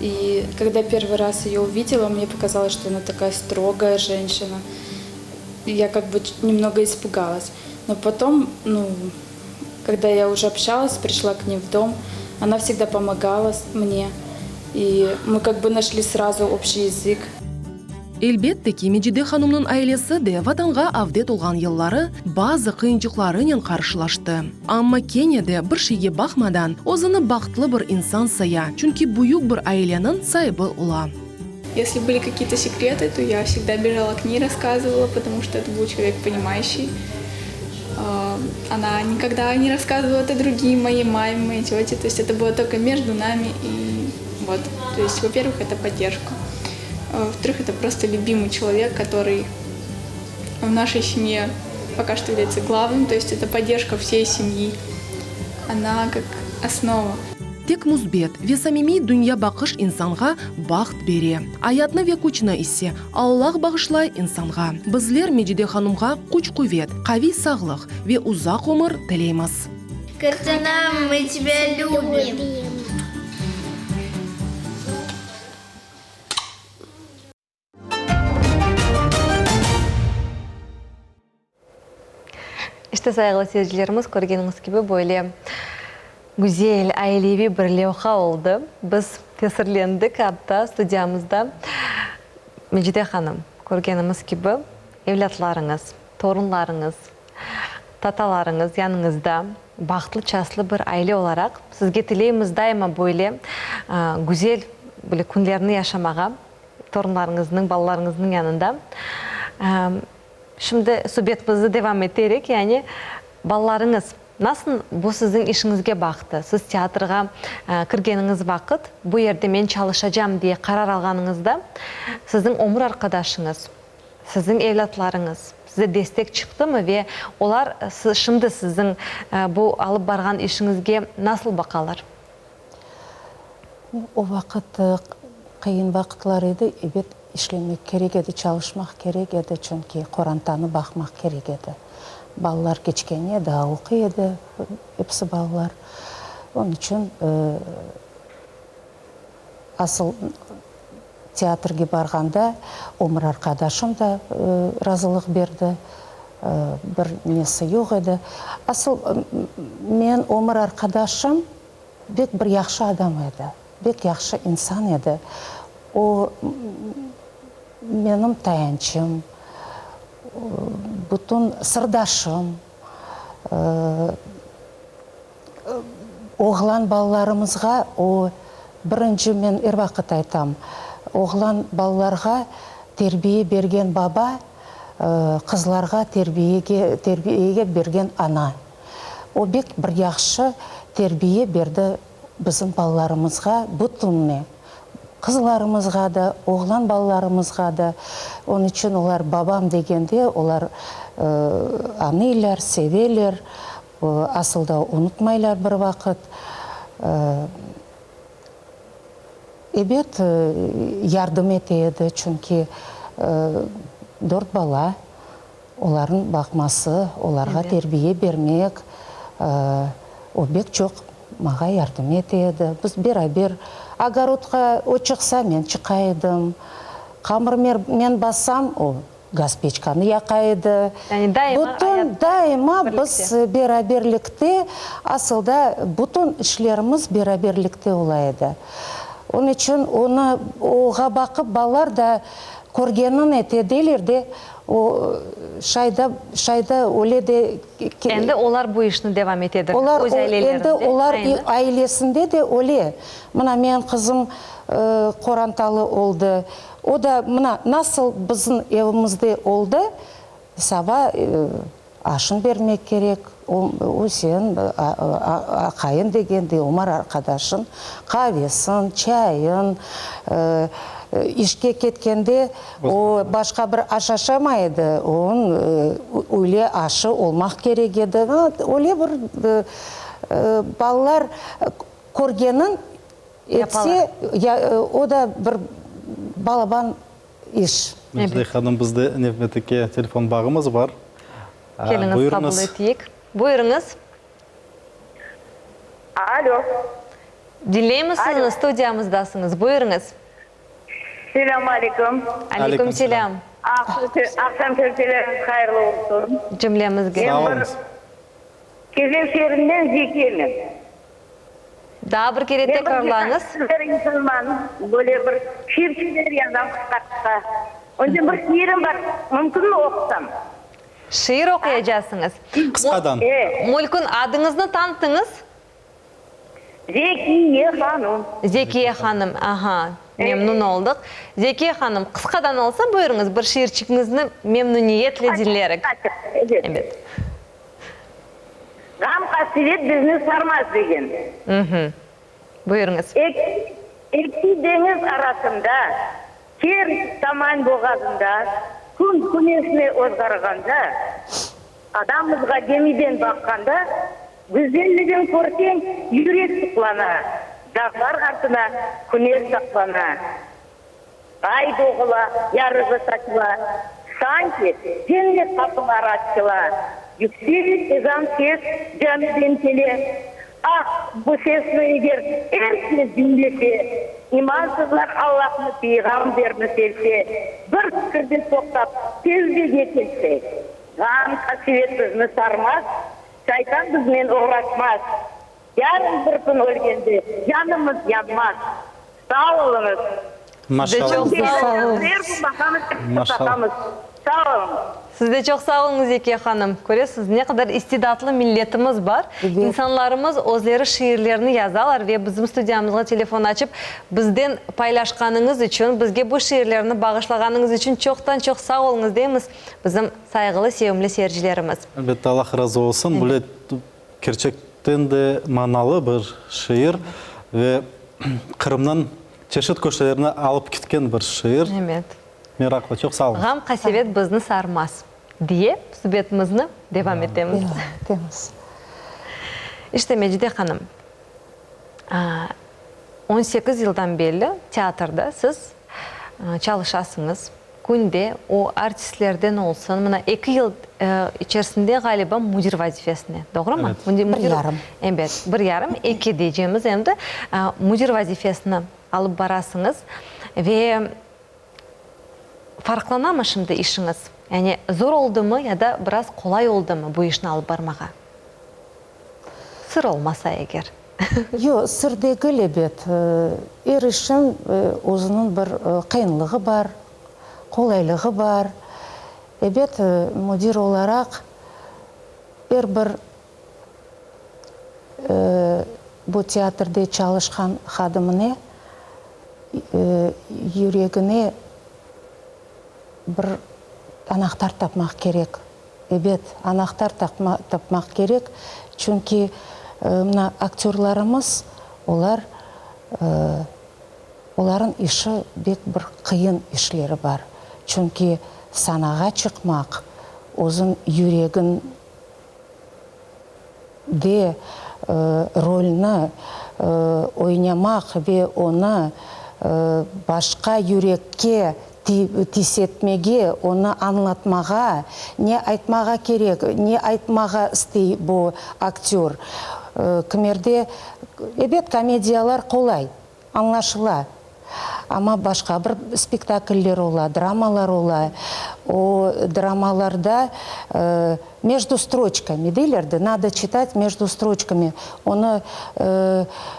и когда первый раз ее увидела, мне показалось, что она такая строгая женщина. И я как бы немного испугалась. Но потом, ну, когда я уже общалась, пришла к ней в дом, она всегда помогала мне. И мы как бы нашли сразу общий язык. Elbette ki, Mecide hanımnıñ ailesi de Vatanğa avdet olğan yılları bazı qıyınçıqlarınen qarşılaştı. Amma kene de bir şeyge baqmadan, özüni bahtlı bir insan saya, çünki büyük bir aileniñ saibi ola. Если были какие-то секреты, то я всегда бежала к ней, рассказывала, потому что это был человек понимающий. Она никогда не рассказывала это другим, моей маме, моей тете. То есть это было только между нами. И вот, то есть, во-первых, это поддержка. Во-вторых, это просто любимый человек, который в нашей семье пока что является главным. То есть это поддержка всей семьи. Она как основа. Tek müsbet ve samimiy dünyabaqış insanğa baht bere. Ayatnı ve küçni ise Allah bağışlay insanğa. Bizler Mecide hanımğa küç-quvet, qaviy sağlıq ve uzaq ömür tileymiz. Qartanam, мы тебя любим. İşte, sayğılı seyircilerimiz, körgeniñiz kibi, böyle güzel, aileviy bir levha oldı. Biz tesirlendik, atta studiyamızda. Mecide hanım, körgenimiz kibi, evlâtlarıñız, torunlarıñız, tatalarıñız yanıñızda, bahtlı-çastlı bir aile olaraq, sizge tileymiz daima böyle güzel böyle künlerni yaşamağa, torunlarıñıznıñ, balalarıñıznıñ yanında. Şimdi subetimizni devam eterek, yani balalarıñız nasıl bu siziñ işiñizge baqtı? Siz teatrğa kirgeniñiz vaqıt, bu yerde men çalışacam diye qarar alğanıñızda, siziñ ömür arqadaşıñız, siziñ evlâtlarıñız size destek çıqtımı ve olar şimdi siziñ bu alıp barğan işiñizge nasıl baqalar? O vaqıt qıyın vaqıtlar edi, ebet. İşlemek kerek edi, çalışmaq kerek edi, çünki qorantanı baqmaq kerek edi. Balalar kiçkene, daa oquy edi, episi balalar. Onıñ içün asıl teatrge barğanda ömür arqadaşım da razılıq berdi, bir nesi yoq edi. Asıl men ömür arqadaşım bek bir yahşı adam edi, bek yahşı insan edi. O, menim tayançım, bütün sırdaşım, oğlan balalarımızğa o, birinci men er vaqıt aytam, oğlan balalarğa terbiye bergen baba, qızlarğa terbiyege terbiyege bergen ana. O bek bir yahşı terbiye berdi bizim balalarımızğa, bütünne. Qızlarımızğa da, oğlan balalarımızğa da. Onıñ içün olar babam degende, olar añıylar, seveler, asıl da unutmaylar bir vaqıt. Ebet, yardım ete edi, çünki dört bala, Olarnıñ baqması, olarğa terbiye bermek, o bek çoq mağa yardım ete edi. Biz beraber ogorodqa, o çıqsa, men çıqa edim. Qamır men bassam, o gaz peçkanı yaqa edi. Yani daima Bütün, daima biz beraberlikte, asıl da bütün işlerimiz beraberlikte ola edi. Onıñ içün onı, oğa baqıp balalar da Körgenin ete deyler de, o şayda, şayda öyle de. Endi olar bu işni devam etedir, Olar, öz ailelerinde, endi olar aynı. ailesinde de öyle. Mına menim qızım qorantalı oldı. O da mına nasıl bizim evimizde oldı, saba Aşın bermek kerek, o, o sen aqayın degende, ömür arqadaşın, qavesin, çayın, işke ketkende o başqa bir aş aşamay edi, onıñ üyle aşı olmaq kerek edi. Öyle bir balalar körgenin etse, o da bir balaban İş. Mecide hanım, bizde nevbeteki telefon bağımız bar. Keliñiz, qabul eteyik. Buyurıñız. Alo. Diñleymiz sizni, studiyamızdasıñız. Buyurıñız. Selâm aleyküm. Aleyküm selâm. Aqşam şerifleriñiz hayırlı olsun. Cümlemizge. Sağ oluñız. Kezlev şeerinden Zekiye men. Daa bir kere tekrarlañız. Men bir insanman, böyle bir şiir-şiirler yazam qısqa-qısqa. Ondan bir şiirim bar, mümkünmi oqusam? Şiir oquyacasıñız. Qısqadan. Mülkün, adıñıznı tanıtıñız. Zekiye hanım. Zekiye hanım, aha, memnun oldıq. Zekiye hanım, qısqadan olsa, buyurıñız, bir şiirçigiñizni memnuniyetle diñlerik. Ebet. Ğam-qasevet bizni sarmaz degen. Buyurıñız. Eki deñiz arasında, Kerç Taman boğazında kün küneşni ozğarğanda, adamızğa gemiden baqqanda, güzelligin körseñ, yürek suqlana, dağlar artına küneş saqlana. Ay doğula, yarığı saçıla, Sanki cennet qapıları açıla. Yüksek ezan ses camiden kele, Ah, bu sesni eger er kes diñlese, İmansızlar Allahnı, peyğamberni sevse, Bir fikirden toqtap, tevbege kelse, Ğam-qasevet bizni sarmaz, Şaytan biznen oğraşmaz. Yarın bir kün ölgende canımız yanmaz. Sağ oluñız. Maşallah. Siz de çoq sağ oluñız. Er kün baqamız, baqamız. Sağ oluñız. Siz de çoq sağ oluñız, Zekiye hanım. Köresiz, ne qadar istidatlı milletimiz bar. İnsanlarımız özleri şiirlerini yazalar ve bizim studiyamızğa telefon açıp, bizden paylaşqanıñız içün, bizge bu şiirlerni bağışlağanıñız içün çoqtan-çoq sağ oluñız deymiz, bizim sayğılı, sevimli seyircilerimiz. Elbette, Allah razı olsun. Böyle Kerçekten de manalı bir şiir ve Qırımnıñ çeşit köşelerine alıp ketken bir şiir. Evet. Meraqlı, çoq sağ oluñız. Ğam-qasevet bizni sarmaz, diye subetimizni devam etemiz. Devam etemiz. İşte, Mecide hanım, on sekiz yıldan belli teatrda siz. çalışasıñız. Künde o artistlerden olsun, mına eki yıl içerisinde ğaliba müdir vazifesine, doğrumı? Evet. Bir yarım. Ebet, bir yarım, eki deycemiz endi. Müdir vazifesini alıp barasıñız ve farqlanamı şimdi işiñiz? Yani zor oldumı ya da biraz qolay oldumı bu işni alıp barmağa? Sır olmasa eger. Yoq, sır degil, ebet. Er işiñ özüniñ bir qıyınlığı bar, qolaylığı bar. Ebet, müdir olaraq er bir bu teatrde çalışqan hadimine yüregine bir anahtar tapmaq kerek. Ebet, anahtar tapmaq kerek, çünki mına aktörlarımız, olar, olarıñ işi bek bir qıyın işleri bar. Çünki sanağa çıqmaq, özüñ yüregiñ de rolni oynamaq ve onı başqa yürekke tiysetmege, onı añlatmağa, ne aytmağa kerek, ne aytmağa istey bu aktör. Kimerde, ebet, komediyalar qolay. Añlaşıla. Amma başqa bir spektakller ola, dramalar ola. O dramalarda mejdu stroçkami deyler de, nado çitat mejdu stroçkami, onı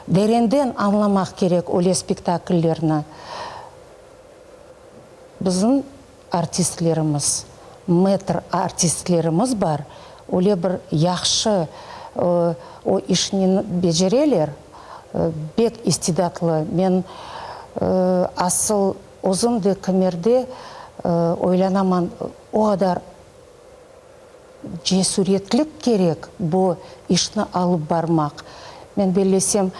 derenden añlamaq kerek öyle spektakllerni. Bizim artistlerimiz, metr artistlerimiz bar, öyle bir yahşı o işni becereler, bek istidatlı. Men asıl özüm de kimerde oylanaman, o qadar cesüretlik kerek bu işni alıp barmaq. Men bellesem,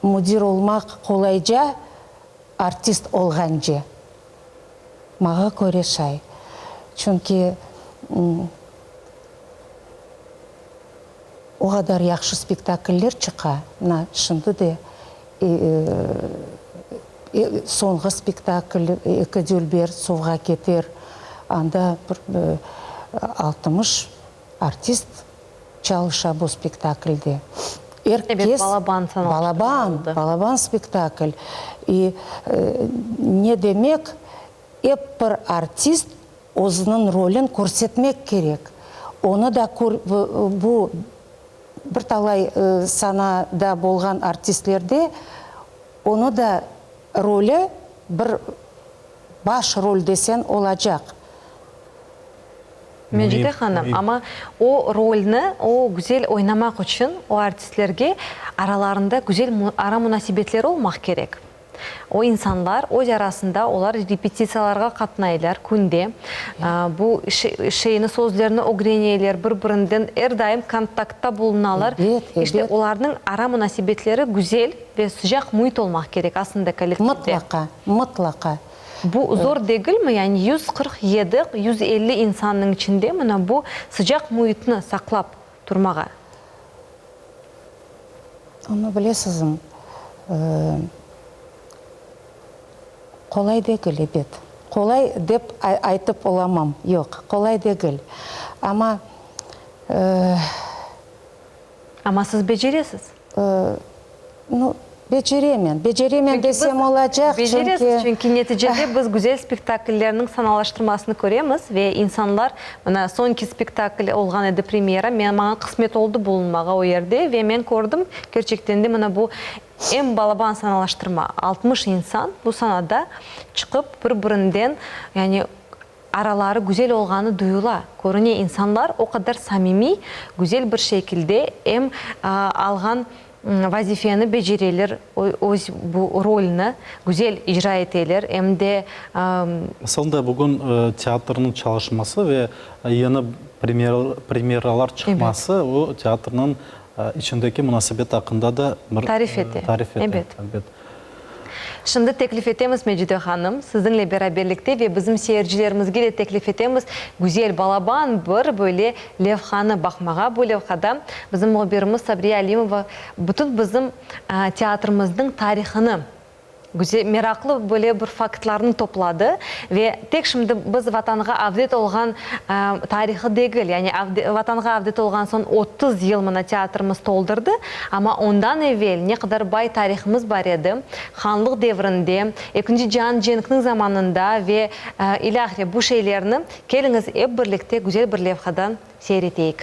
müdir olmaq qolayca, artist olğance. Mağa köre şay. Çünki o qadar yahşı spektakller çıqa, mına şimdi de soñğı spektakl Eki dülber suvğa keter, anda bir 60 artist çalışa bu spektaklde. Er Ebet, kes, balaban balaban, sanalaştırma oldı. balaban spektakl. İ ne demek, ep bir artist özüniñ rolün körsetmek kerek. Onı da bu bir talay sanada bolğan artistlerde onı da rolü bir baş rol desen olacaq. Mecide hanım, amma o rolni, o güzel oynamaq içün o artistlerge aralarında güzel ara munasebetleri olmaq kerek. O insanlar öz arasında olar repetitsiyalarğa qatnaylar künde, bu şeyni, sözlerni ögreneler, bir-birinden er daim kontaktta bulunalar. İşte, olarnıñ ara munasebetleri güzel ve sıcaq müit olmaq kerek aslında kollektivde. Mıtlaqa, mıtlaqa. Bu zor degilmi? Yani 147, 150 insannıñ içinde mına bu sıcaq müitni saqlap turmağa. Onı bilesizmi, qolay degil, ebet. Qolay dep aytıp olamam, yoq, qolay degil. Amma. Amma siz beceresiz. Nu, beceremen. Beceremen desem olacaq, çünki. Beceresiz, çünki neticede biz güzel spektakllerniñ sanalaştırmasını köremiz ve insanlar, mına, soñki spektakl olğan edi premyera, men, maña qısmet oldı bulunmağa o yerde ve men kördim, kerçekten de, mına bu em balaban sanalaştırma, 60 insan bu sanada çıqıp bir-birinden, yani, Araları güzel olğanı duyula, körüne, insanlar o qadar samimiy, güzel bir şekilde em alğan vazifeni becereler, öz bu rolni güzel icra eteler, em de. Asılında bugün teatrnıñ çalışması ve yeni premyeralar çıqması o teatrnıñ içindeki munasebet aqqında da bir tarif ete, tarif ete, ebet. elbet. Şimdi teklif etemiz, Mecide hanım, siziñle beraberlikte ve bizim seyircilerimizge de teklif etemiz, güzel, balaban bir böyle levhanı baqmağa. Bu levhada bizim mühbirimiz Sabriye Alimova bütün bizim teatrimizniñ tarihını. Güzel, meraqlı böyle bir faktlarnı topladı ve tek şimdi biz Vatanğa avdet olğan tarihı degil, yani Vatanğa avdet olğan soñ 30 yıl mına teatrımız toldurdı, amma ondan evel ne qadar bay tarihımız bar edi, hanlıq devrinde, Ekinci cian cenkniñ zamanında ve ilâhre bu şeylerni keliñiz ep birlikte güzel bir levhadan seyir eteyik.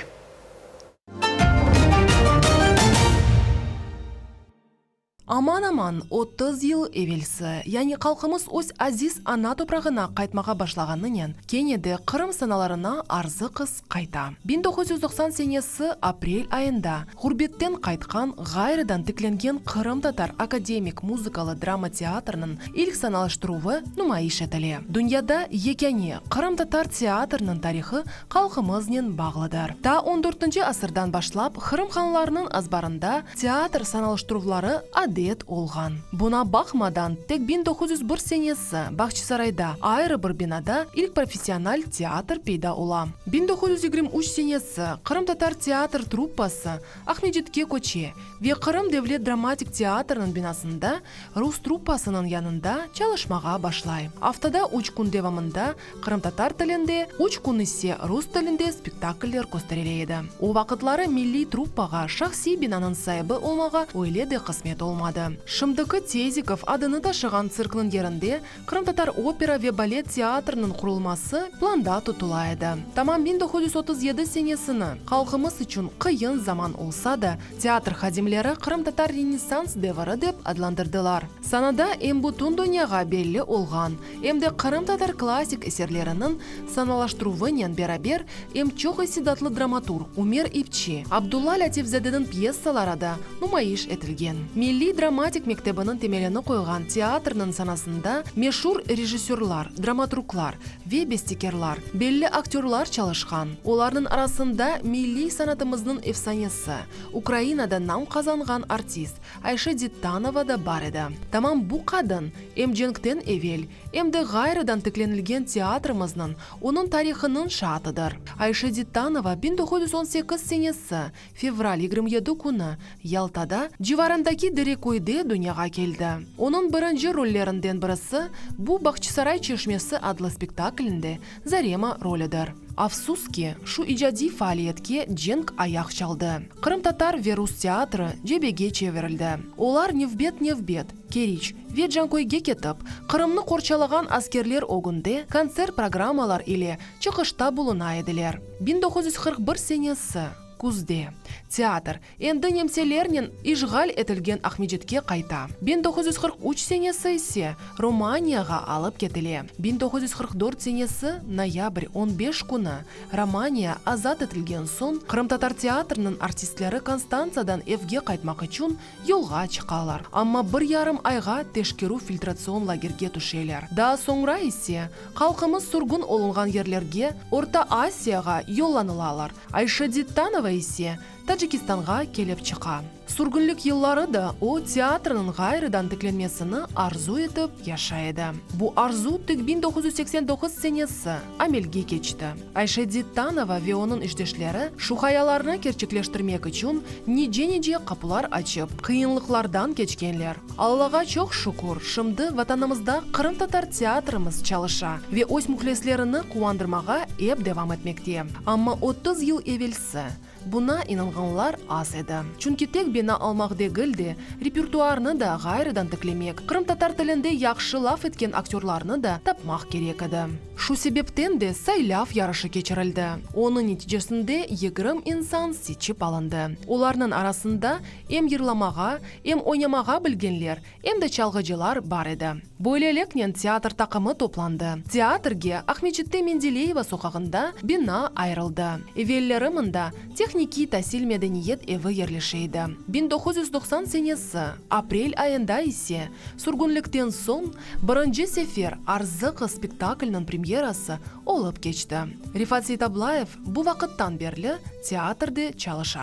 Aman-aman 30 yıl evelsi, yani halqımız öz aziz ana toprağına qaytmağa başlağanınen, kene de Qırım sanalarına Arzı qız qayta. 1990 senesi aprel ayında ğurbetten qaytqan, ğayrıdan tiklengen Qırımtatar akademik muzıkalı drama teatrınıñ ilk sanalaştıruvı numayış etile. Dünyada yekâne qırımtatar teatrınıñ tarihı halqımıznen bağlıdır. Ta on dörtünci asırdan başlap Qırım hanlarınıñ azbarında teatr sanalıştıruvları adet olğan. Buna baqmadan, tek 1901 senesi Bağçasarayda ayrı bir binada ilk professional teatr peyda ola. 1923 senesi Qırımtatar teatr truppası Aqmescitke köçe ve Qırım devlet dramatik teatrınıñ binasında rus truppasınıñ yanında çalışmağa başlay. Aftada üç kün devamında Qırımtatar tilinde, üç kün ise rus tilinde spektakller kösterile edi. O vaqıtları milliy truppağa şahsiy binanıñ saibi olmağa öyle de qısmet olmadı. Şimdiki Tezikov adını taşığan tsirkniñ yerinde Qırımtatar opera ve balet teatriniñ qurulması planda tutula edi. Tamam 1937 senesini, halqımız içün qıyın zaman olsa da, teatr hadimleri qırımtatar renessans deviri dep adlandırdılar. Sanada em bütün dünyağa belli olğan, em de qırımtatar klassik eserleriniñ sanalaştıruvınen beraber em çoq istidatlı dramaturg Ümer İpçi, Abdulla Lâtifzadeniñ pyesaları da numayış etilgen. Milliy dramatik mektebiniñ temelini qoyğan teatrniñ sanasında meşur rejissörlar, dramaturglar ve bestekârlar, belli aktörlar çalışqan. Olarnıñ arasında milliy sanatımıznıñ efsanesi, Ukrainada nam qazanğan artist Ayşe Dittanova da bar edi. Tamam bu qadın em cenkten evel, em de ğayrıdan tiklenilgen teatrimizniñ, onıñ tarihınıñ şaatıdır. Ayşe Dittanova 1918 senesi fevral 27 künü Yaltada, civarındaki Dereköyde dünyağa keldi. Onıñ birinci rollerinden birisi bu Bağçasaray çeşmesi adlı spektaklinde Zarema rolüdir. Afsus ki, şu icadiy faaliyetke cenk ayaq çaldı. Qırımtatar ve rus teatri cebege çevirildi. Olar nevbet-nevbet Keriç ve Canköyge ketip, Qırımnı qorçalağan askerler ögünde kontsert programmalar ile çıqışta buluna ediler. 1941 senesi, küzde, teatr, endi nemselernen işğal etilgen Aqmescitke qayta. 1943 senesi ise Romaniyağa alıp ketile. 1944 senesi noyabr on beş künü Romaniya azat etilgen soñ qırımtatar teatriniñ artistleri Konstantsadan evge qaytmaq içün yolğa çıqalar. Amma bir yarım ayğa teşkerüv-filtratsion lagerge tüşeler. Daa soñra ise halqımız sürgün olunğan yerlerge, Orta Asiyağa yollanılalar. Ayşe Dittanova ise Tacikistanğa kelip çıqa. Sürgünlik yılları da o, teatrniñ ğayrıdan tiklenmesini arzu etip yaşay edi. Bu arzu tek 1989 senesi amelge keçti. Ayşe Dittanova ve onıñ işdeşleri şu hayalarını kerçekleştirmek içün nice-nice qapular açıp, qıyınlıqlardan keçkenler. Allağa çoq şükür, şimdi Vatanımızda qırımtatar teatrimiz çalışa ve öz mühlislerini quvandırmağa ep devam etmekte. Amma 30 yıl evelsi, Buna inanğanlar az edi. Çünki tek bina almaq degil de, repertuarnı da ğayrıdan tiklemek, qırımtatar tilinde yahşı laf etken aktörlarnı da tapmaq kerek edi. Şu sebepten de saylav yarışı keçirildi. Onıñ neticesinde 20 insan seçip alındı. Olarnıñ arasında em yırlamağa, em oynamağa bilgenler, em de çalğıcılar bar edi. Böyleliknen teatr taqımı toplandı. Teatrge Aqmescitte Mendeleyeva soqağında bina ayırıldı. Evelleri mında Tehnikiy tasil medeniyet evi yerleşe edi. 1990 senesi aprel ayında ise, sürgünlikten soñ, birinci sefer Arzı qız spektakliniñ premyerası olıp keçti. Refat Seytablayev bu vaqıttan berli teatrde çalışa.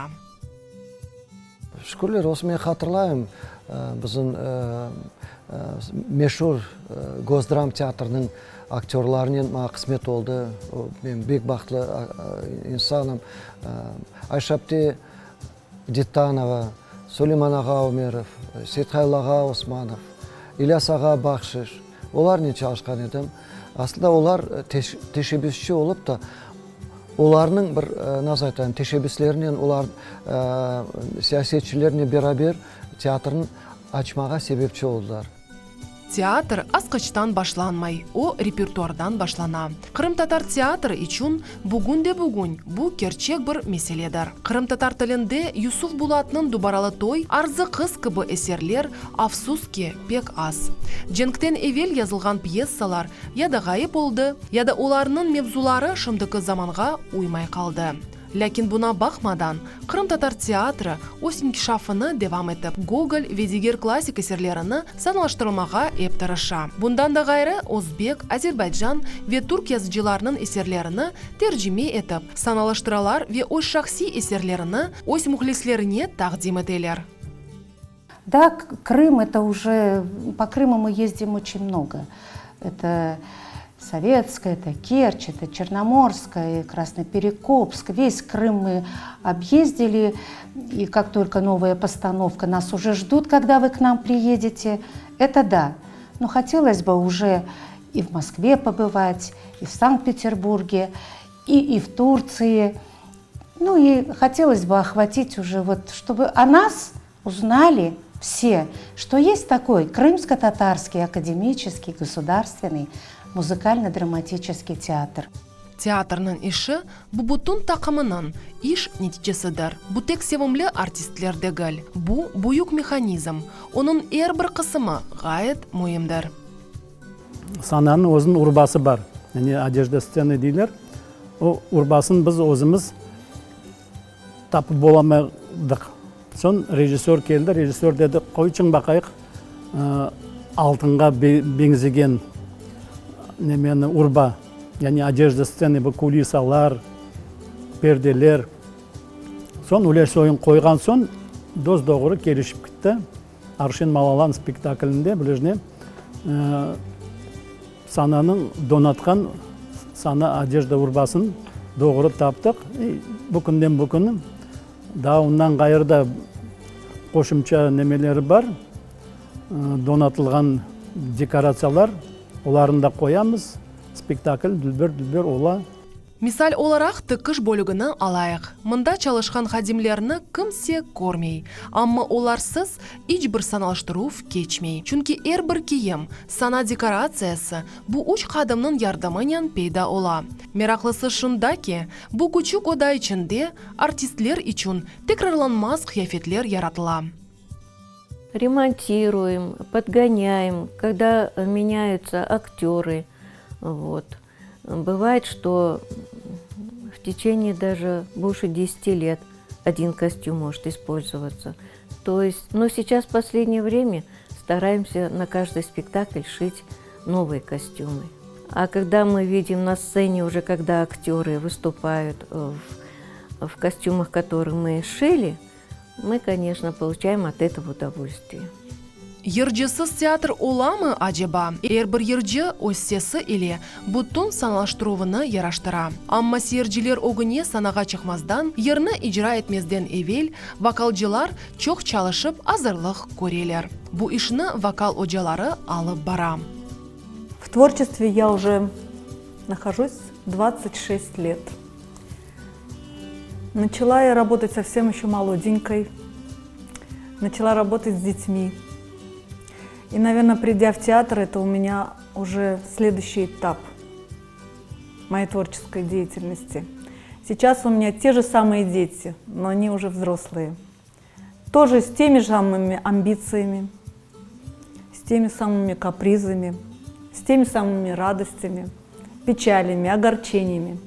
Şükürler olsun, men hatırlayım, bizim meşur Gosdramteatrnıñ aktörlarınen maña qısmet oldı. Men bek bahtlı insanım. Ayşe apte Dittanova, Suleyman ağa Ömerov, Seythalil ağa Osmanov. İlyas ağa Bahşiş, olarnen çalışqan edim. Aslında olar teşebbüsçi olıp da, olarnıñ bir, nasıl aytayım, teşebbüslerinen, olar siyasetçilernen beraber teatrnı açmağa sebepçi oldılar. Teatr asqıçtan başlanmay, o repertuardan başlana. Qırımtatar teatri içün bugün de bugün bu kerçek bir meseledir. Qırımtatar tilinde Yusuf Bulatnıñ Dubaralı toy, Arzı qız kibi eserler, afsus ki, pek az. Cenkten evel yazılğan pyesalar ya da ğayıp oldı, ya da olarnıñ mevzuları şimdiki zamanğa uymay qaldı. Lâkin buna baqmadan, qırımtatar teatri öz inkişafını devam etip, Gogol ve diger klassik eserlerini sanalaştırmağa ep tırışa. Bundan da ğayrı, özbek, azerbaycan ve türk yazıcılarınıñ eserlerini tercime etip, sanalaştıralar ve öz şahsiy eserlerini öz mühlislerine taqdim eteler. Да, Крым это уже, по Крыму мы ездим очень много. Это Советская, это Керчь, это Черноморская, Красноперекопск. Весь Крым мы объездили. И как только новая постановка, нас уже ждут, когда вы к нам приедете. Это да. Но хотелось бы уже и в Москве побывать, и в Санкт-Петербурге, и, и в Турции. Ну и хотелось бы охватить уже вот, чтобы о нас узнали все, что есть такой Крымско-Татарский академический государственный музыкально-драматический театр. Teatrniñ işi, bu bütün taqımınıñ iş neticesidir. Bu tek sevimli artistler degil. Bu, büyük mehanizm, onıñ er bir qısımı ğayet müimdir. Sananıñ özüniñ urbası bar, yani odejda stsenı deyler. O urbasını biz özümiz tapıp olamadıq. Soñ rejissör keldi, rejissör dedi, qoyçıñ baqayıq, altınğa beñzegen nemeni, urba, yani odejda stsenı, bu kulisalar, perdeler. Soñ öyle soyun qoyğan soñ, dos-doğru kelişip kitti. Arşin Malalan spektaklinde bilejne sananıñ donatqan sana odejda urbasın doğru taptıq. Bu künden bu kün daa ondan ğayrı da qoşumça nemeleri bar, donatılğan dekoratsiyalar, olarnı da qoyamız, spektakl dülber-dülber ola. Misal olaraq, tikiş bölügini alayıq. Mında çalışqan hadimlerni kimse körmey. Amma olarsız iç bir sanalıştıruv keçmey. Çünki er bir kiyim, sana dekoratsiyası bu üç hadimniñ yardımınen peyda ola. Meraqlısı şunda ki, bu küçük oda içinde artistler içün tekrarlanmaz qıyafetler yaratıla. Remontiruем, podgonyaем, когда меняются актёры, вот. Бывает, что в течение даже больше 10 лет один костюм может использоваться. То есть, но сейчас в последнее время стараемся на каждый спектакль шить новые костюмы. А когда мы видим на сцене уже, когда актеры выступают в, в костюмах, которые мы шили, мы, конечно, получаем от этого удовольствие. Yırcısız teatr olamı, aceba? Er bir yırcı öz sesi ile bütün sanalaştıruvını yaraştıra. Amma seyirciler ögüne sanağa çıqmazdan, yırnı icra etmezden evel, vokalcılar çoq çalışıp azırlıq köreler. Bu işni vokal ocaları alıp bara. В творчестве я уже нахожусь 26 лет. Начала я работать совсем еще молоденькой. Начала работать с детьми. И, наверное, придя в театр, это у меня уже следующий этап моей творческой деятельности. Сейчас у меня те же самые дети, но они уже взрослые. Тоже с теми же самыми амбициями, с теми самыми капризами, с теми самыми радостями, печалями, огорчениями.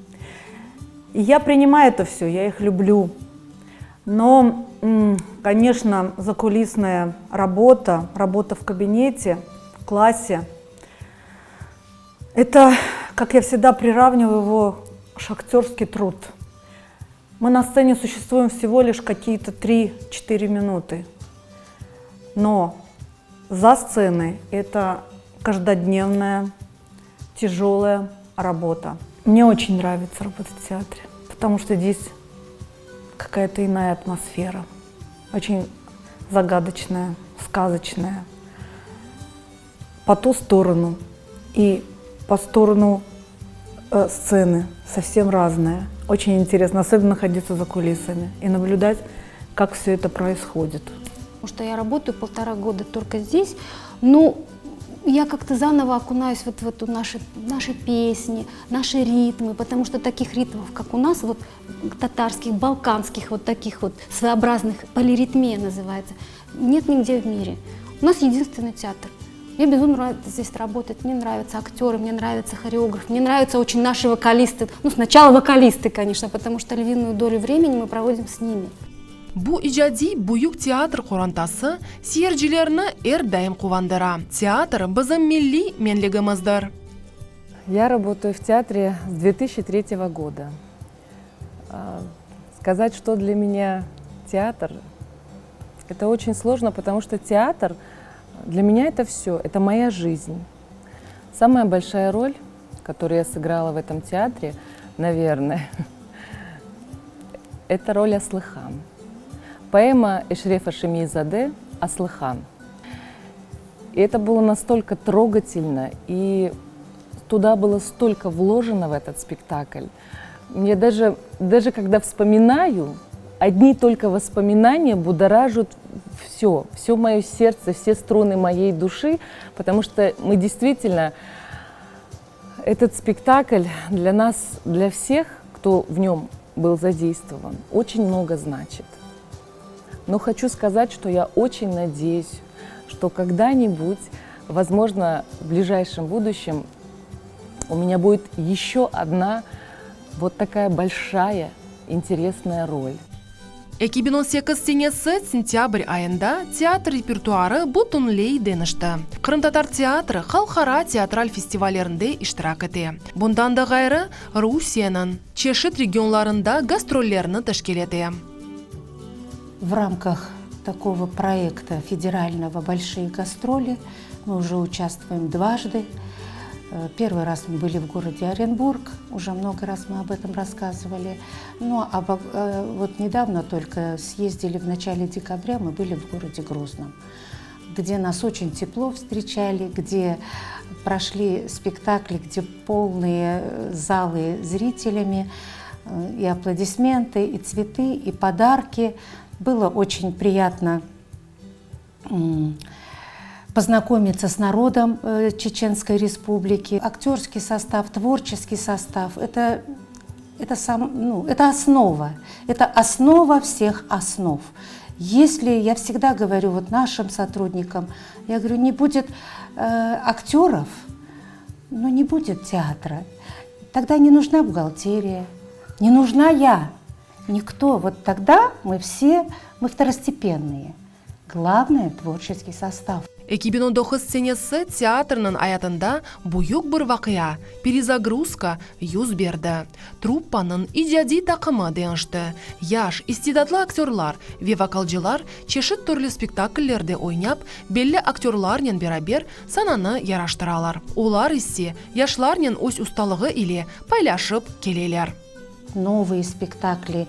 И я принимаю это все, я их люблю. Но, конечно, закулисная работа, работа в кабинете, в классе, это, как я всегда приравниваю его, шахтерский труд. Мы на сцене существуем всего лишь какие-то 3-4 минуты. Но за сценой это каждодневная, тяжелая работа. Мне очень нравится работать в театре, потому что здесь какая-то иная атмосфера, очень загадочная, сказочная. По ту сторону и по сторону э, сцены совсем разное. Очень интересно, особенно находиться за кулисами и наблюдать, как все это происходит. Потому что я работаю полтора года только здесь, но я как-то заново окунаюсь вот в эту наши, наши песни, наши ритмы, потому что таких ритмов, как у нас, вот татарских, балканских, вот таких вот своеобразных, полиритмия называется, нет нигде в мире. У нас единственный театр. Мне безумно нравится здесь работать, мне нравятся актеры, мне нравится хореограф, мне нравятся очень наши вокалисты. Ну, сначала вокалисты, конечно, потому что львиную долю времени мы проводим с ними. Bu icadiy büyük teatr qorantası seyircilerni er daim quvandıra. Teatr, bizim milliy menligimizdir. Я работаю в театре с 2003 года. Сказать, что для меня театр, это очень сложно, потому что театр для меня это все, это моя жизнь. Самая большая роль, которую я сыграла в этом театре, наверное, это роль Аслыхан. Поэма Эшрефа Шемиезаде «Аслыхан». И это было настолько трогательно, и туда было столько вложено в этот спектакль. Мне даже, даже когда вспоминаю, одни только воспоминания будоражат все, все мое сердце, все струны моей души, потому что мы действительно, этот спектакль для нас, для всех, кто в нем был задействован, очень много значит. Но хочу сказать, что я очень надеюсь, что когда-нибудь, возможно, в ближайшем будущем у меня будет еще одна вот такая большая интересная роль. 2018 senesi sentâbr ayında teatr repertuarı bütünley deñişti. Qırımtatar teatri halqara teatral festivallerinde iştirak ete. Bundan da ğayrı, Rusiyeniñ çeşit regionlarında gastrollerni teşkil ete. В рамках такого проекта федерального «Большие гастроли» мы уже участвуем дважды. Э, первый раз мы были в городе Оренбург, уже много раз мы об этом рассказывали. Ну, а э, вот недавно только съездили в начале декабря, мы были в городе Грозном, где нас очень тепло встречали, где прошли спектакли, где полные э, залы зрителями, и аплодисменты, и цветы, и подарки. Было очень приятно познакомиться с народом э, Чеченской Республики. Актерский состав, творческий состав – это, это, сам, ну, это основа, это основа всех основ. Если, я всегда говорю вот нашим сотрудникам, я говорю, не будет э, актеров, ну не будет театра. Тогда не нужна бухгалтерия, не нужна я, никто. Вот тогда мы все, мы второстепенные. Главное – творческий состав. 2019 senesi teatrniñ ayatında büyük bir vaqia, perezagruzka, yüz berdi. Truppanıñ icadiy taqımı deñişti. Yaş, istidatlı aktörlar ve vokalcılar çeşit türlü spektakllerde oynap, belli aktörlarnen beraber sananı yaraştıralar. Olar ise yaşlarnen öz ustalığı ile paylaşıp keleler. Новые спектакли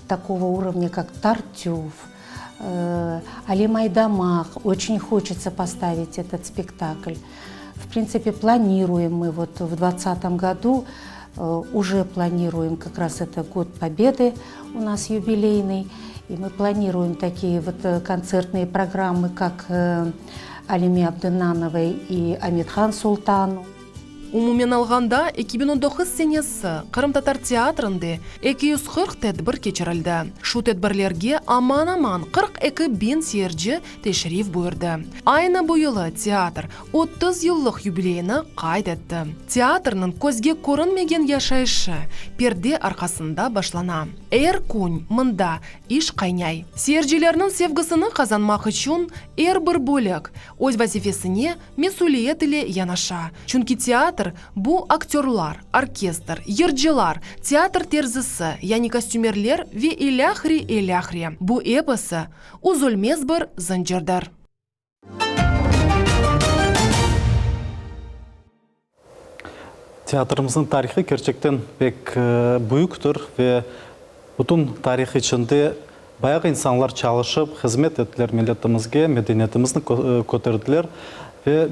такого уровня, как «Тартюф», э, «Алим Айдамак». Очень хочется поставить этот спектакль. В принципе, планируем мы вот в 2020 году, э, уже планируем, как раз это год Победы у нас юбилейный, и мы планируем такие вот э, концертные программы, как Алиме Абдыннановой и Амет-Хан Султану. Umumen alğanda, 2019 senesi qırımtatar teatrinde 240 tedbir keçirildi. Şu tedbirlerge aman-aman 42 biñ seyirci teşrif buyurdı. Aynı bu yılı teatr 30 yıllıq yubileyini qayd etti. Teatrniñ közge körünmegen yaşayışı perde arqasında başlana. Er kün mında iş qaynay. Seyircilerniñ sevgisini qazanmaq içün er bir bölük öz vazifesine Mesüliyet ile yanaşa. Çünki teatr, bu aktörlar, orkestr, yırcılar, teatr terzisi, yani kostümerler ve ilâhre, ilâhre. Bu episi, üzülmez bir zıncırdır. Teatrimizniñ tarihı kerçekten pek büyüktir ve bütün tarih içinde. Bayağı insanlar çalışıp, hızmet ettiler milletimizge, medeniyetimizni köterdiler ve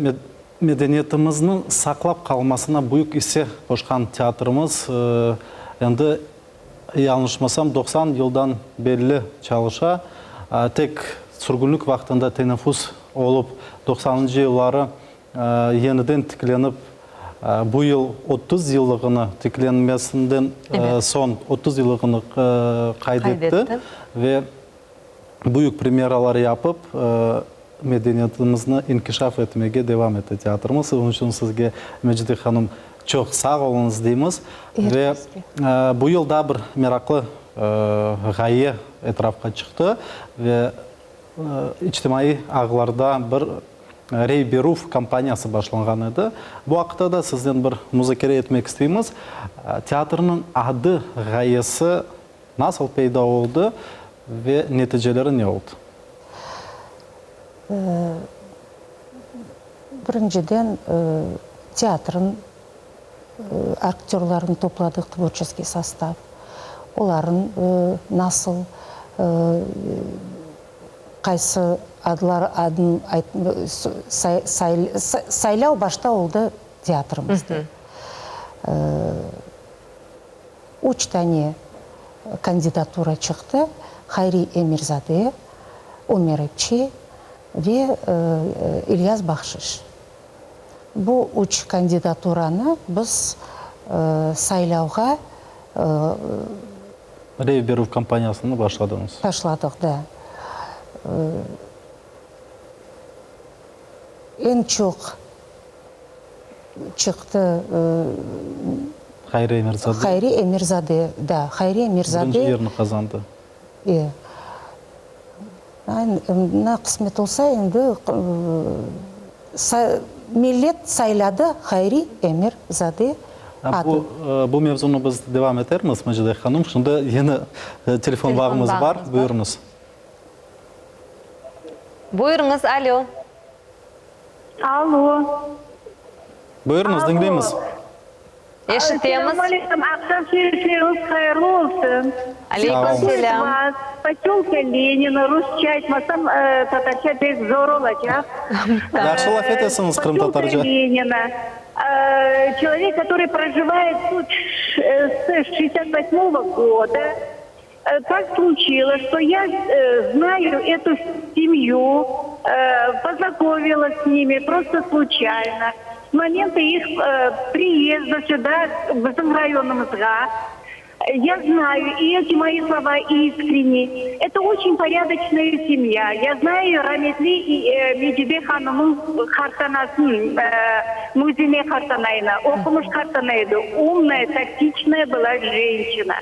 medeniyetimizniñ saqlap qalmasına büyük isse qoşqan teatrımız endi, yañlışmasam, 90 yıldan belli çalışa. Tek sürgünlik vaqtında teneffüs olıp, doqsanıncı yılları yeniden tiklenip, bu yıl 30 yıllığını tiklenmesinden soñ 30 yıllığını qayd etti ve büyük premyeralar yapıp, medeniyetimizni inkişaf etmege devam ete teatrımız. Onıñ içün sizge, Mecide hanım, çoq sağ oluñız deymiz. Ve bu yıl daa bir meraqlı ğaye etrafqa çıqtı ve İçtimaiy ağlarda bir rey berüv kampaniyası başlanğan edi. Bu aqta da siznen bir muzakere etmek isteymiz. Teatrniñ adı ğayesi nasıl peyda oldı ve neticeleri ne oldı? Birinciden, teatrın aktörlarını topladıq, tvorçeskiy sostav, oların nasıl, qaysı adlar adın saylav başta oldı teatrımızda. Üç tane kandidatura çıqtı, Hayri Emirzade, Ömer Epçi ve İlyas Bahşiş. Bu üç kandidaturanı biz saylavğa. Rey berüv kampaniyasını başladıñız. Başladıq, da. Eñ çoq çıqtı. Hayri Emirzade. Hayri Emirzade, da. Hayri Emirzade. Birinci yerni qazandı. E. Na qısmet olsa endi millet sayladı Hayri Emirzade adı. Bu mevzunı biz devam etermiz, Mecide hanım. Şimdi yeni telefon bağımız bar. Buyurıñız. Buyurıñız, alo. Alo. Buyurıñız, diñleymiz. Eşitemiz. Selâm aleyküm, aqşam şerifleriñiz hayırlı olsun. Aleyküm selâm. Posölka Lenina, rusça aytmasam, tatarca pek zor olacaq. Yahşı laf etesiñiz qırımtatarca. Posölka Lenina, çelovek, kotorıy projivaet tut s şestdesât vosmogo goda, tak sluçilos, çto ya znayu etu semyu, poznakomilas s nimi prosto sluçayno, s momenta ih priezda süda, bizim rayonımızğa, ya znayu, i eti moi slova iskreni, eto oçen poryadoçnaya semya, ya znayu rametli Mecide hanımıñ qartanasın, Muzine qartanayını, oqumış qartana edi, umnaya, taktiçnaya byla jenşçina.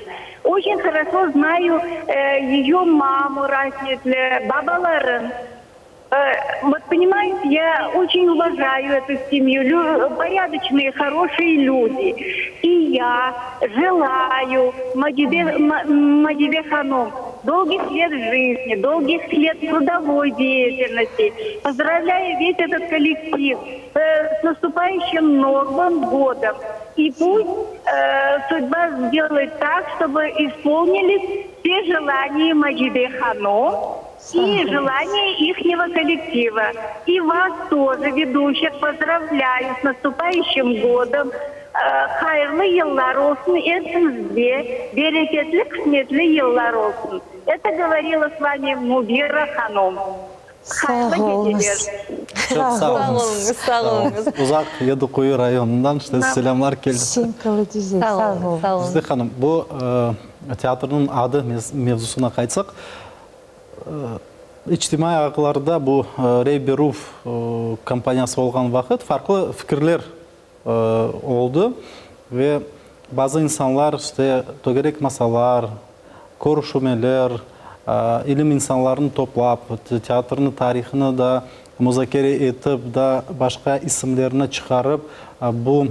Oçen horoşo znayu eyo mamu rahmetli, babaların. Vot ponimayete, ya oçen uvajayu etu semyu, poryadoçnıye, horoşıye lüdi. İ ya jelayu Macide, Macide hanum dolgih let jizni, dolgih let trudovoy deyatelnosti. Pozdravlâyu ves etot kollektiv s nastupayuşim Novım godom. İ pust sudba sdelayet tak, ştobı ispolnilis vse jelaniya Macide hanum i jelaniya ihnego kollektiva. İ vas toje, veduşih, pozdravlâyu s nastupayuşim godom, hayırlı yıllar olsun epiñizge, bereketli, qısmetli yıllar olsun. Eto govorila s vami Mubira hanum. Sağ oluñız. Çoq sağ oluñız. Sağ oluñız. Uzaq Yediquyu rayonından işte selâmlar keldi. Sağ oluñız. Zide hanım, bu teatrniñ adı mevzusına qaytsaq, içtimaiy ağlarda bu rey berüv kampaniyası olğan vaqıt farqlı fikirler oldı ve bazı insanlar işte tögerek masalar, körüşümeler, ilim insanlarını toplap, teatrnıñ tarihını da muzakere etip, da başqa isimlerni çıqarıp, bu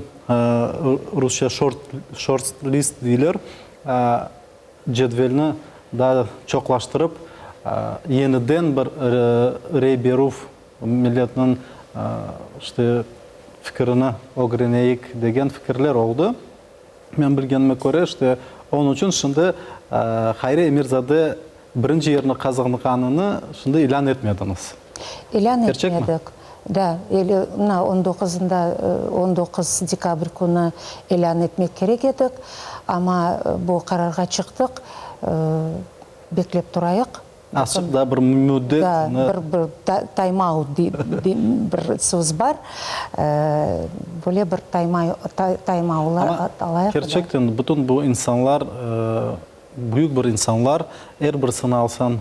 rusça şort list deyler, cedvelni daa çoqlaştırıp, yeniden bir rey berüv Milletniñ işte fikirini ögreneyik degen fikirler oldı. Men bilgenime köre, işte onıñ içün şimdi Hayri Emirzade. Birinci yerni qazanğanını şimdi ilân etmediñiz. İlân Kerçekmi? etmedik. Da, eli, mına, on doquzında, 19 dekabr künü ilân etmek kerek edik, amma bu qararğa çıqtıq, beklep turayıq. Azçıq daa bir müddet. Da, bir, bir time-out bir söz bar, böyle bir time-out alayıq. Amma kerçekten bütün bu insanlar Büyük bir insanlar, er birisini alsañ,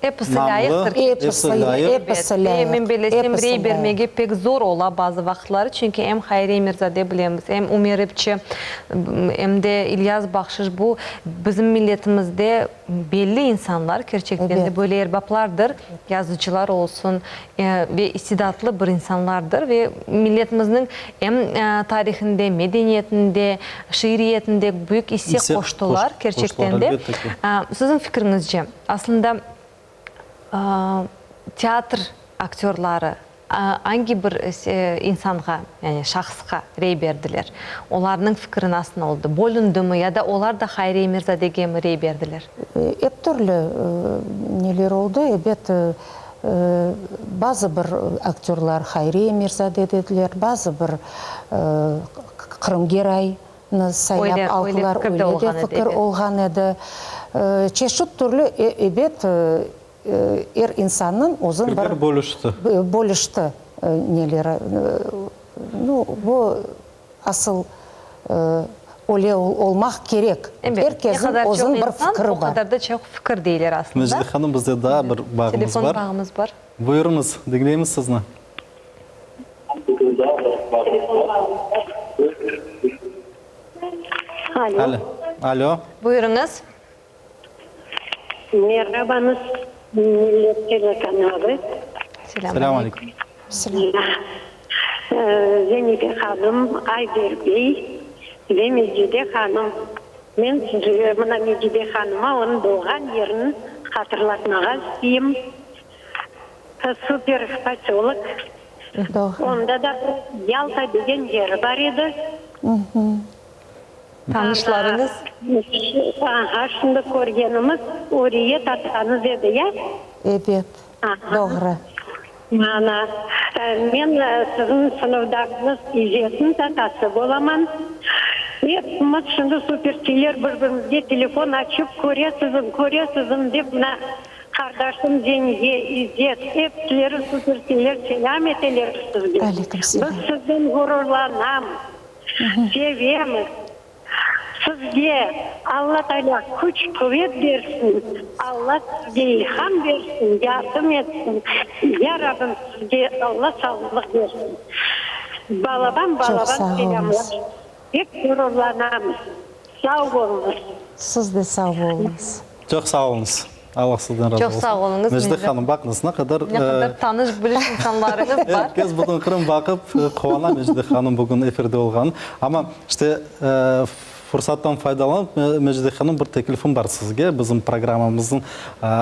Episi namlı, lâyıqtır. episi lâyıq. Episi lâyıq. Men bilesem, rey bermege pek zor ola bazı vaqıtları, çünki em Hayri Emirzade bilemiz, em Ümer İpçi, em de İlyas Bahşiş, bu bizim milletimizde belli insanlar, kerçekten de böyle erbaplardır, yazıcılar olsun, ve istidatlı bir insanlardır ve milletimizniñ em tarihinde, medeniyetinde, şiiriyetinde büyük isse qoştular, kerçekten de. Siziñ fikriñizce, aslında teatr aktörları angi bir insanğa, yani şahısqa rey berdiler? Olarnıñ fikri nasıl oldı? Bölündimi ya da olar da Hayri Emirzadegemi rey berdiler? Ep türlü neler oldı, ebet, Bazı bir aktörlar Hayri Emirzade dediler, bazı bir Qırım Geraynı saylap aldılar, öyle de fikir olğan edi. Çeşit türlü, ebet, er insannıñ özüñ bir. Fikirler bölüşti. Bölüşti neleri. Nu, bu Asıl öyle olmaq kerek. Er kesniñ özüniñ bir fikri bar. O qadar da çoq fikir deyler aslında. Mecide hanım, bizde daa bir bağımız bar. Telefon bağımız bar. Buyurıñız, diñleymiz sizni. Alo. Alo. Buyurıñız. Merabañız, Millet telekanalı. Selâm aleyküm. Selâm. Zenife hanım, Ayder bey ve Mecide hanım. Men sizge, mına Mecide hanıma onıñ doğğan yerini hatırlatmağa isteyim. Super posölok. Onda da bir Yalta degen yeri bar edi. Tanışlarıñız? Aha, şimdi körgenimiz Uriye tatañız edi, ya? Ebet, doğru. Ana, men siziñ sınıfdaşıñız İzetniñ tatası bolaman. Epimiz şimdi superçiler bir-birimizge telefon açıp, köresizim, köresizim dep, mına, qardaşım Zeniye, İzet, episileri superçiler selâm eteler sizge. Aleyküm selâm. Biz sizden ğururlanamız. Sevemiz. Sizge Alla Taalâ küç, quvet bersin, Alla sizge ilham bersin, yardım etsin, Ya Rabbim sizge Alla sağlıq bersin. Balaban balaban selâmlar. Pek ğururlanamız. Sağ oluñız. Siz de sağ oluñız. Çoq sağ oluñız. Allah sizden razı Çoq olsun. sağ oluñız. Mecide hanım, baqıñız, ne qadar... Ne qadar tanış, biliş insanlarıñız bar. Er kes bütün Qırım baqıp, quvana Mecide hanım bugün efirde olğanı. Amma, işte, fursattan faydalanıp, Mecide hanım, bir teklifim bar sizge, bizim programmamıznıñ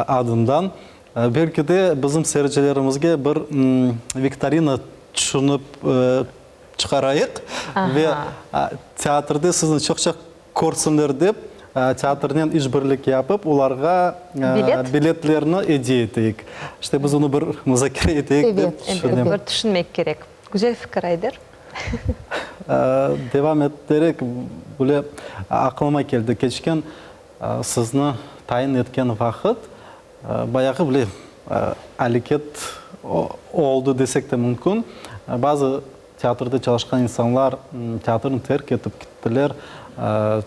adından. Belki de bizim seyircilerimizge bir viktorina tüşünip çıqarayıq ve teatrde sizni çoq-çoq Körsinler dep, teatrnen işbirlik yapıp, olarğa biletlerni ediye eteyik. İşte, biz onı bir muzakere eteyik dep tüşünem. Evet, bir tüşünmek kerek. Güzel fikir, Ayder. Devam eterek, böyle aqlıma keldi, keçken sizni tayin etken vaqıt bayağı bile aleket oldı desek de mümkün. Bazı Teatrde çalışqan insanlar teatrnı terk etip kittiler.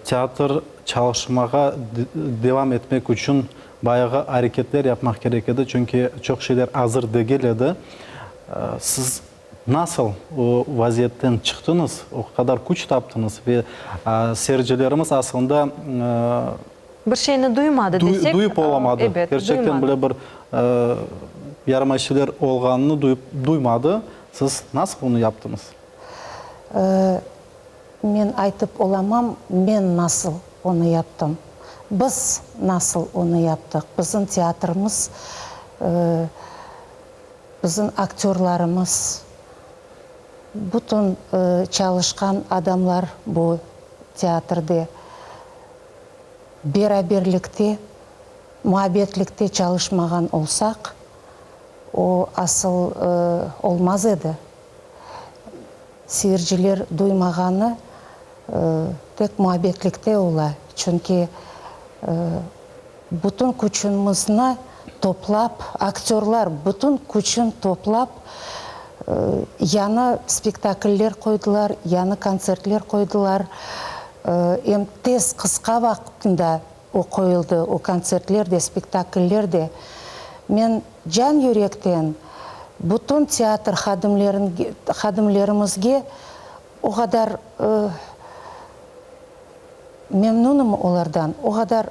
Teatr çalışmağa devam etmek içün bayağı areketler yapmaq kerek edi, çünki çoq şeyler azır degil edi. Siz nasıl o vaziyetten çıqtıñız, o qadar küç taptıñız ve seyircilerimiz aslında Bir şeyni duymadı desek, duyıp olamadı. Ebet, Kerçekten duymadı. böyle bir yaramay şeyler olğanını duyıp duymadı. Siz nasıl bunı yaptıñız? Men aytıp olamam, men nasıl onı yaptım. Biz nasıl onı yaptıq. Bizim teatrımız, bizim aktörlarımız, bütün çalışqan adamlar bu teatrde beraberlikte. Muabbetlikte çalışmağan olsaq, o asıl olmaz edi. Seyirciler duymağanı tek muabbetlikte ola, çünki bütün küçümizni toplap, aktörlar bütün küçün toplap, yañı spektakller qoydılar, yañı kontsertler qoydılar. Em tez, qısqa vaqtında o qoyuldı, o kontsertler de, spektakller de. Men can yürekten bütün teatr hadimlerimizge o qadar memnunım olardan, o qadar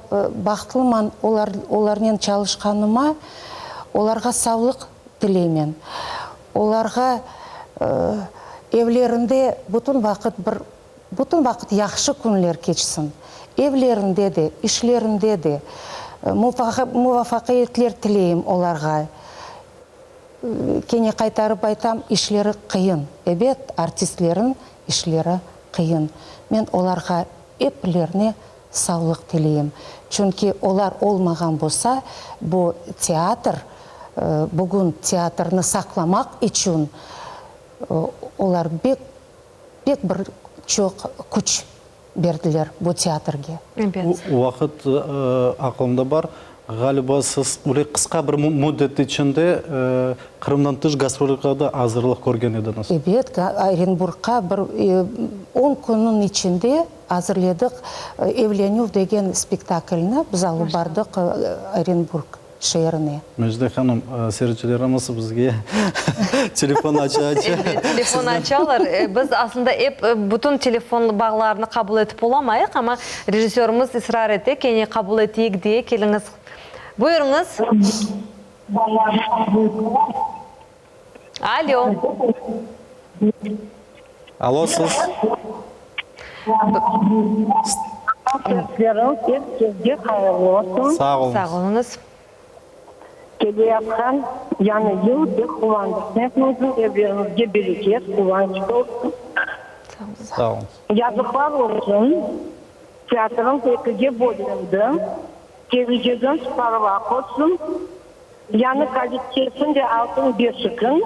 bahtlıman olarnen çalışqanıma, olarğa savlıq tileymen. Olarğa evlerinde bütün vaqıt bir Bütün vaqıt yahşı künler keçsin. Evlerinde de, işlerinde de muvafaqiyetler tileyim olarğa. Kene qaytarıp aytam, işleri qıyın. Ebet, artistlerin işleri qıyın. Men olarğa eplerine savlıq tileyim. Çünki olar olmağan bolsa, bu teatr, bugün teatrnı saqlamaq içün olar bek Pek bir çoq küç berdiler bu teatrge. O vaqıt aqılımda bar, ğaliba siz öyle qısqa bir müddet içinde Qırımdan tış gastrollerge de azırlıq körgen ediñiz. Ebet, Orenburgqa bir on künniñ içinde azırledik Evlenüv degen spektaklni biz alıp bardıq Orenburg. Şeerine. Mecide hanım, seyircilerimiz bizge telefon aça-aça. Elbet, telefon açalar. Biz aslında ep bütün telefon bağlarını qabul etip olamayıq, amma rejissörımız israr ete, kene qabul eteyik diye. Keliñiz, buyurıñız. Alo. Alo, siz. Seslerin er kesge hayırlı olsun. Sağ oluñız. Sağ oluñız. Keleyatqan yañı yıl pek quvandırsın epimizniñ evlerimizge bereket, quvanç olsun. Sağ oluñız. Yazıqlar olsun, teatrıñız ekige bölündi, kelecegiñiz parlaq olsun. Yañı kollektivniñ de altın beşigiñ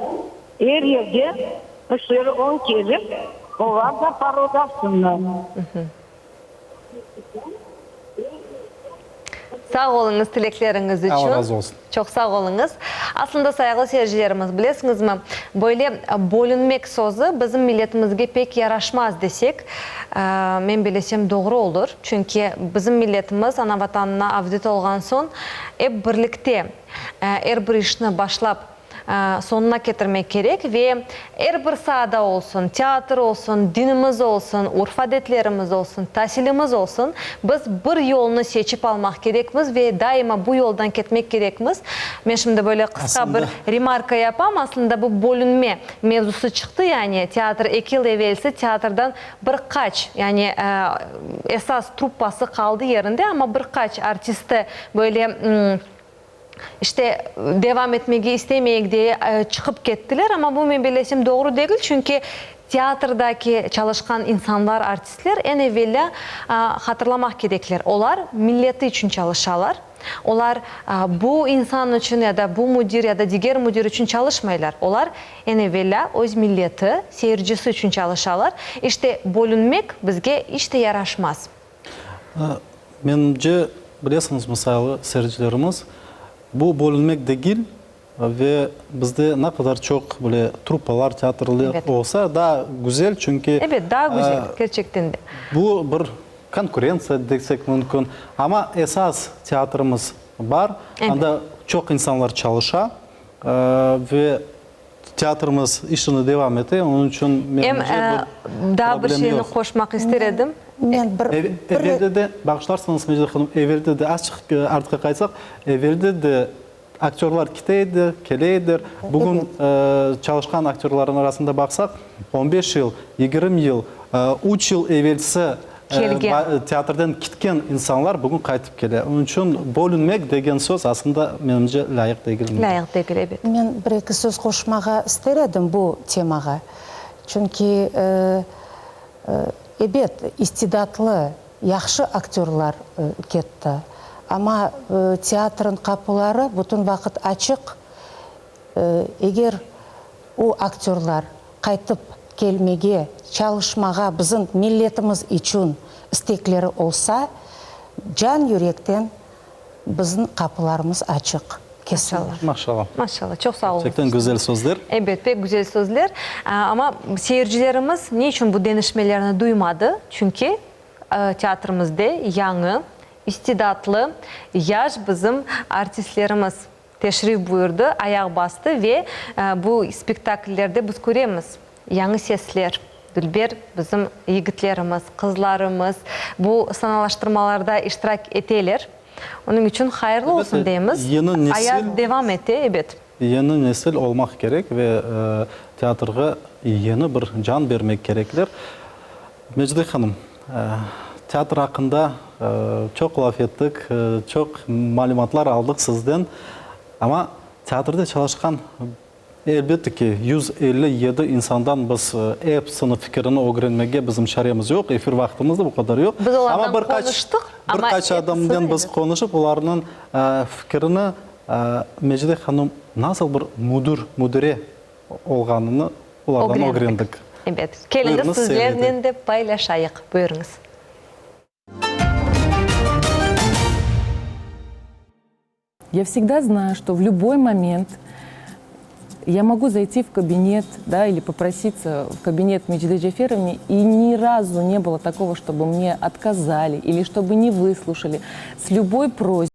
er yerde işleri oñ kelip, olar da parıldasınlar. Sağ oluñız tilekleriñiz içün. Alla razı olsun. Çoq sağ oluñız. Aslında, sayğılı seyircilerimiz, bilesiñizmi, böyle bölünmek sözü bizim milletimizge pek yaraşmaz desek, men bilesem, doğru olur. Çünki bizim milletimiz ana-Vatanına avdet olğan soñ, ep birlikte er bir işni başlap soñuna ketirmek kerek ve er bir saada olsun, teatr olsun, dinimiz olsun, urf-adetlerimiz olsun, tasilimiz olsun, biz bir yolnı seçip almaq kerekmiz ve daima bu yoldan ketmek kerekmiz. Men şimdi böyle qısqa bir remarka yapam, aslında bu bölünme mevzusı çıqtı, yani teatr eki yıl evelsi teatrdan bir qaç, yani esas truppası qaldı yerinde, amma bir qaç artisti böyle, işte, devam etmege istemeyik diye çıqıp kettiler, amma bu, men bellesem, doğru degil, çünki teatrdaki çalışqan insanlar, artistler eñ evelâ hatırlamaq kerekler, olar milleti içün çalışalar, olar bu insan içün ya da bu müdir ya da diger müdir içün çalışmaylar, olar eñ evelâ öz milleti, seyircisi içün çalışalar. İşte, bölünmek bizge iç te yaraşmaz. Menimce, bilesiñizmi, sayılı seyircilerimiz, bu bölünmek degil ve bizde ne qadar çoq böyle truppalar, teatrler olsa, daa güzel, çünki. Ebet, daa güzel, kerçekten de. Bu bir konkurentsiya desek mümkün, amma esas teatrımız bar, anda çoq insanlar çalışa ve Teatrımız işini devam ete, onıñ içün menimce bir Em, daa bir problem şeyni yoq. qoşmaq ister edim. Men bir, bir Evelde de, bağışlarsıñız, Mecide hanım, evelde de, azçıq artqa qaytsaq, evelde de aktörlar kete edi, kele ediler. Bugün çalışqan aktörlarnıñ arasında baqsaq, on beş yıl, 20 yıl, üç yıl evelsi Kelgen. Teatrden kitken insanlar bugün qaytıp kele. Onıñ içün bölünmek degen söz aslında, menimce, lâyıq degil. Lâyıq degil, ebet. Men bir-eki söz qoşmağa ister edim bu temağa. Çünki, ebet, istidatlı, yahşı aktörlar ketti. Amma teatrın qapıları bütün vaqıt açıq. Eger o aktörlar qaytıp kelmege, çalışmağa bizim milletimiz içün istekleri olsa, can yürekten bizim qapılarımız açıq. Kesinler. Maşallah. Maşallah. Çoq sağ oluñız. Gerçekten güzel sözler. Ebet, pek güzel sözler. Amma seyircilerimiz ne içün bu deñişmelerni duymadı? Çünki teatrimizde yañı, istidatlı, yaş bizim artistlerimiz teşrif buyurdı, ayaq bastı ve bu spektakllerde biz köremiz yañı sesler, dülber bizim yigitlerimiz, qızlarımız bu sanalaştırmalarda iştirak eteler. Onıñ içün hayırlı olsun deymiz. Ayat devam ete, ebet. Yeñi nesil olmaq kerek ve teatrğa yeñi bir can bermek kerekler. Mecide hanım, teatr aqqında çoq laf ettik, çoq malümatlar aldıq sizden. Amma teatrde çalışqan, elbette ki, 157 insandan biz episiniñ fikirini ögrenmege bizim çaremiz yoq, efir vaqtımız da bu qadar yoq. Biz olardan qonuştıq, amma bir qaç adamnen biz qonuşıp, olarnıñ fikirini Mecide hanım nasıl bir müdir, müdire olğanını olardan ögrendik. Ebet. Keliñiz, sizlernen de paylaşayıq. Buyurıñız. Я всегда знаю, что в любой момент я могу зайти в кабинет, да, или попроситься в кабинет Меджиде Джаферовны, и ни разу не было такого, чтобы мне отказали или чтобы не выслушали. С любой просьбой.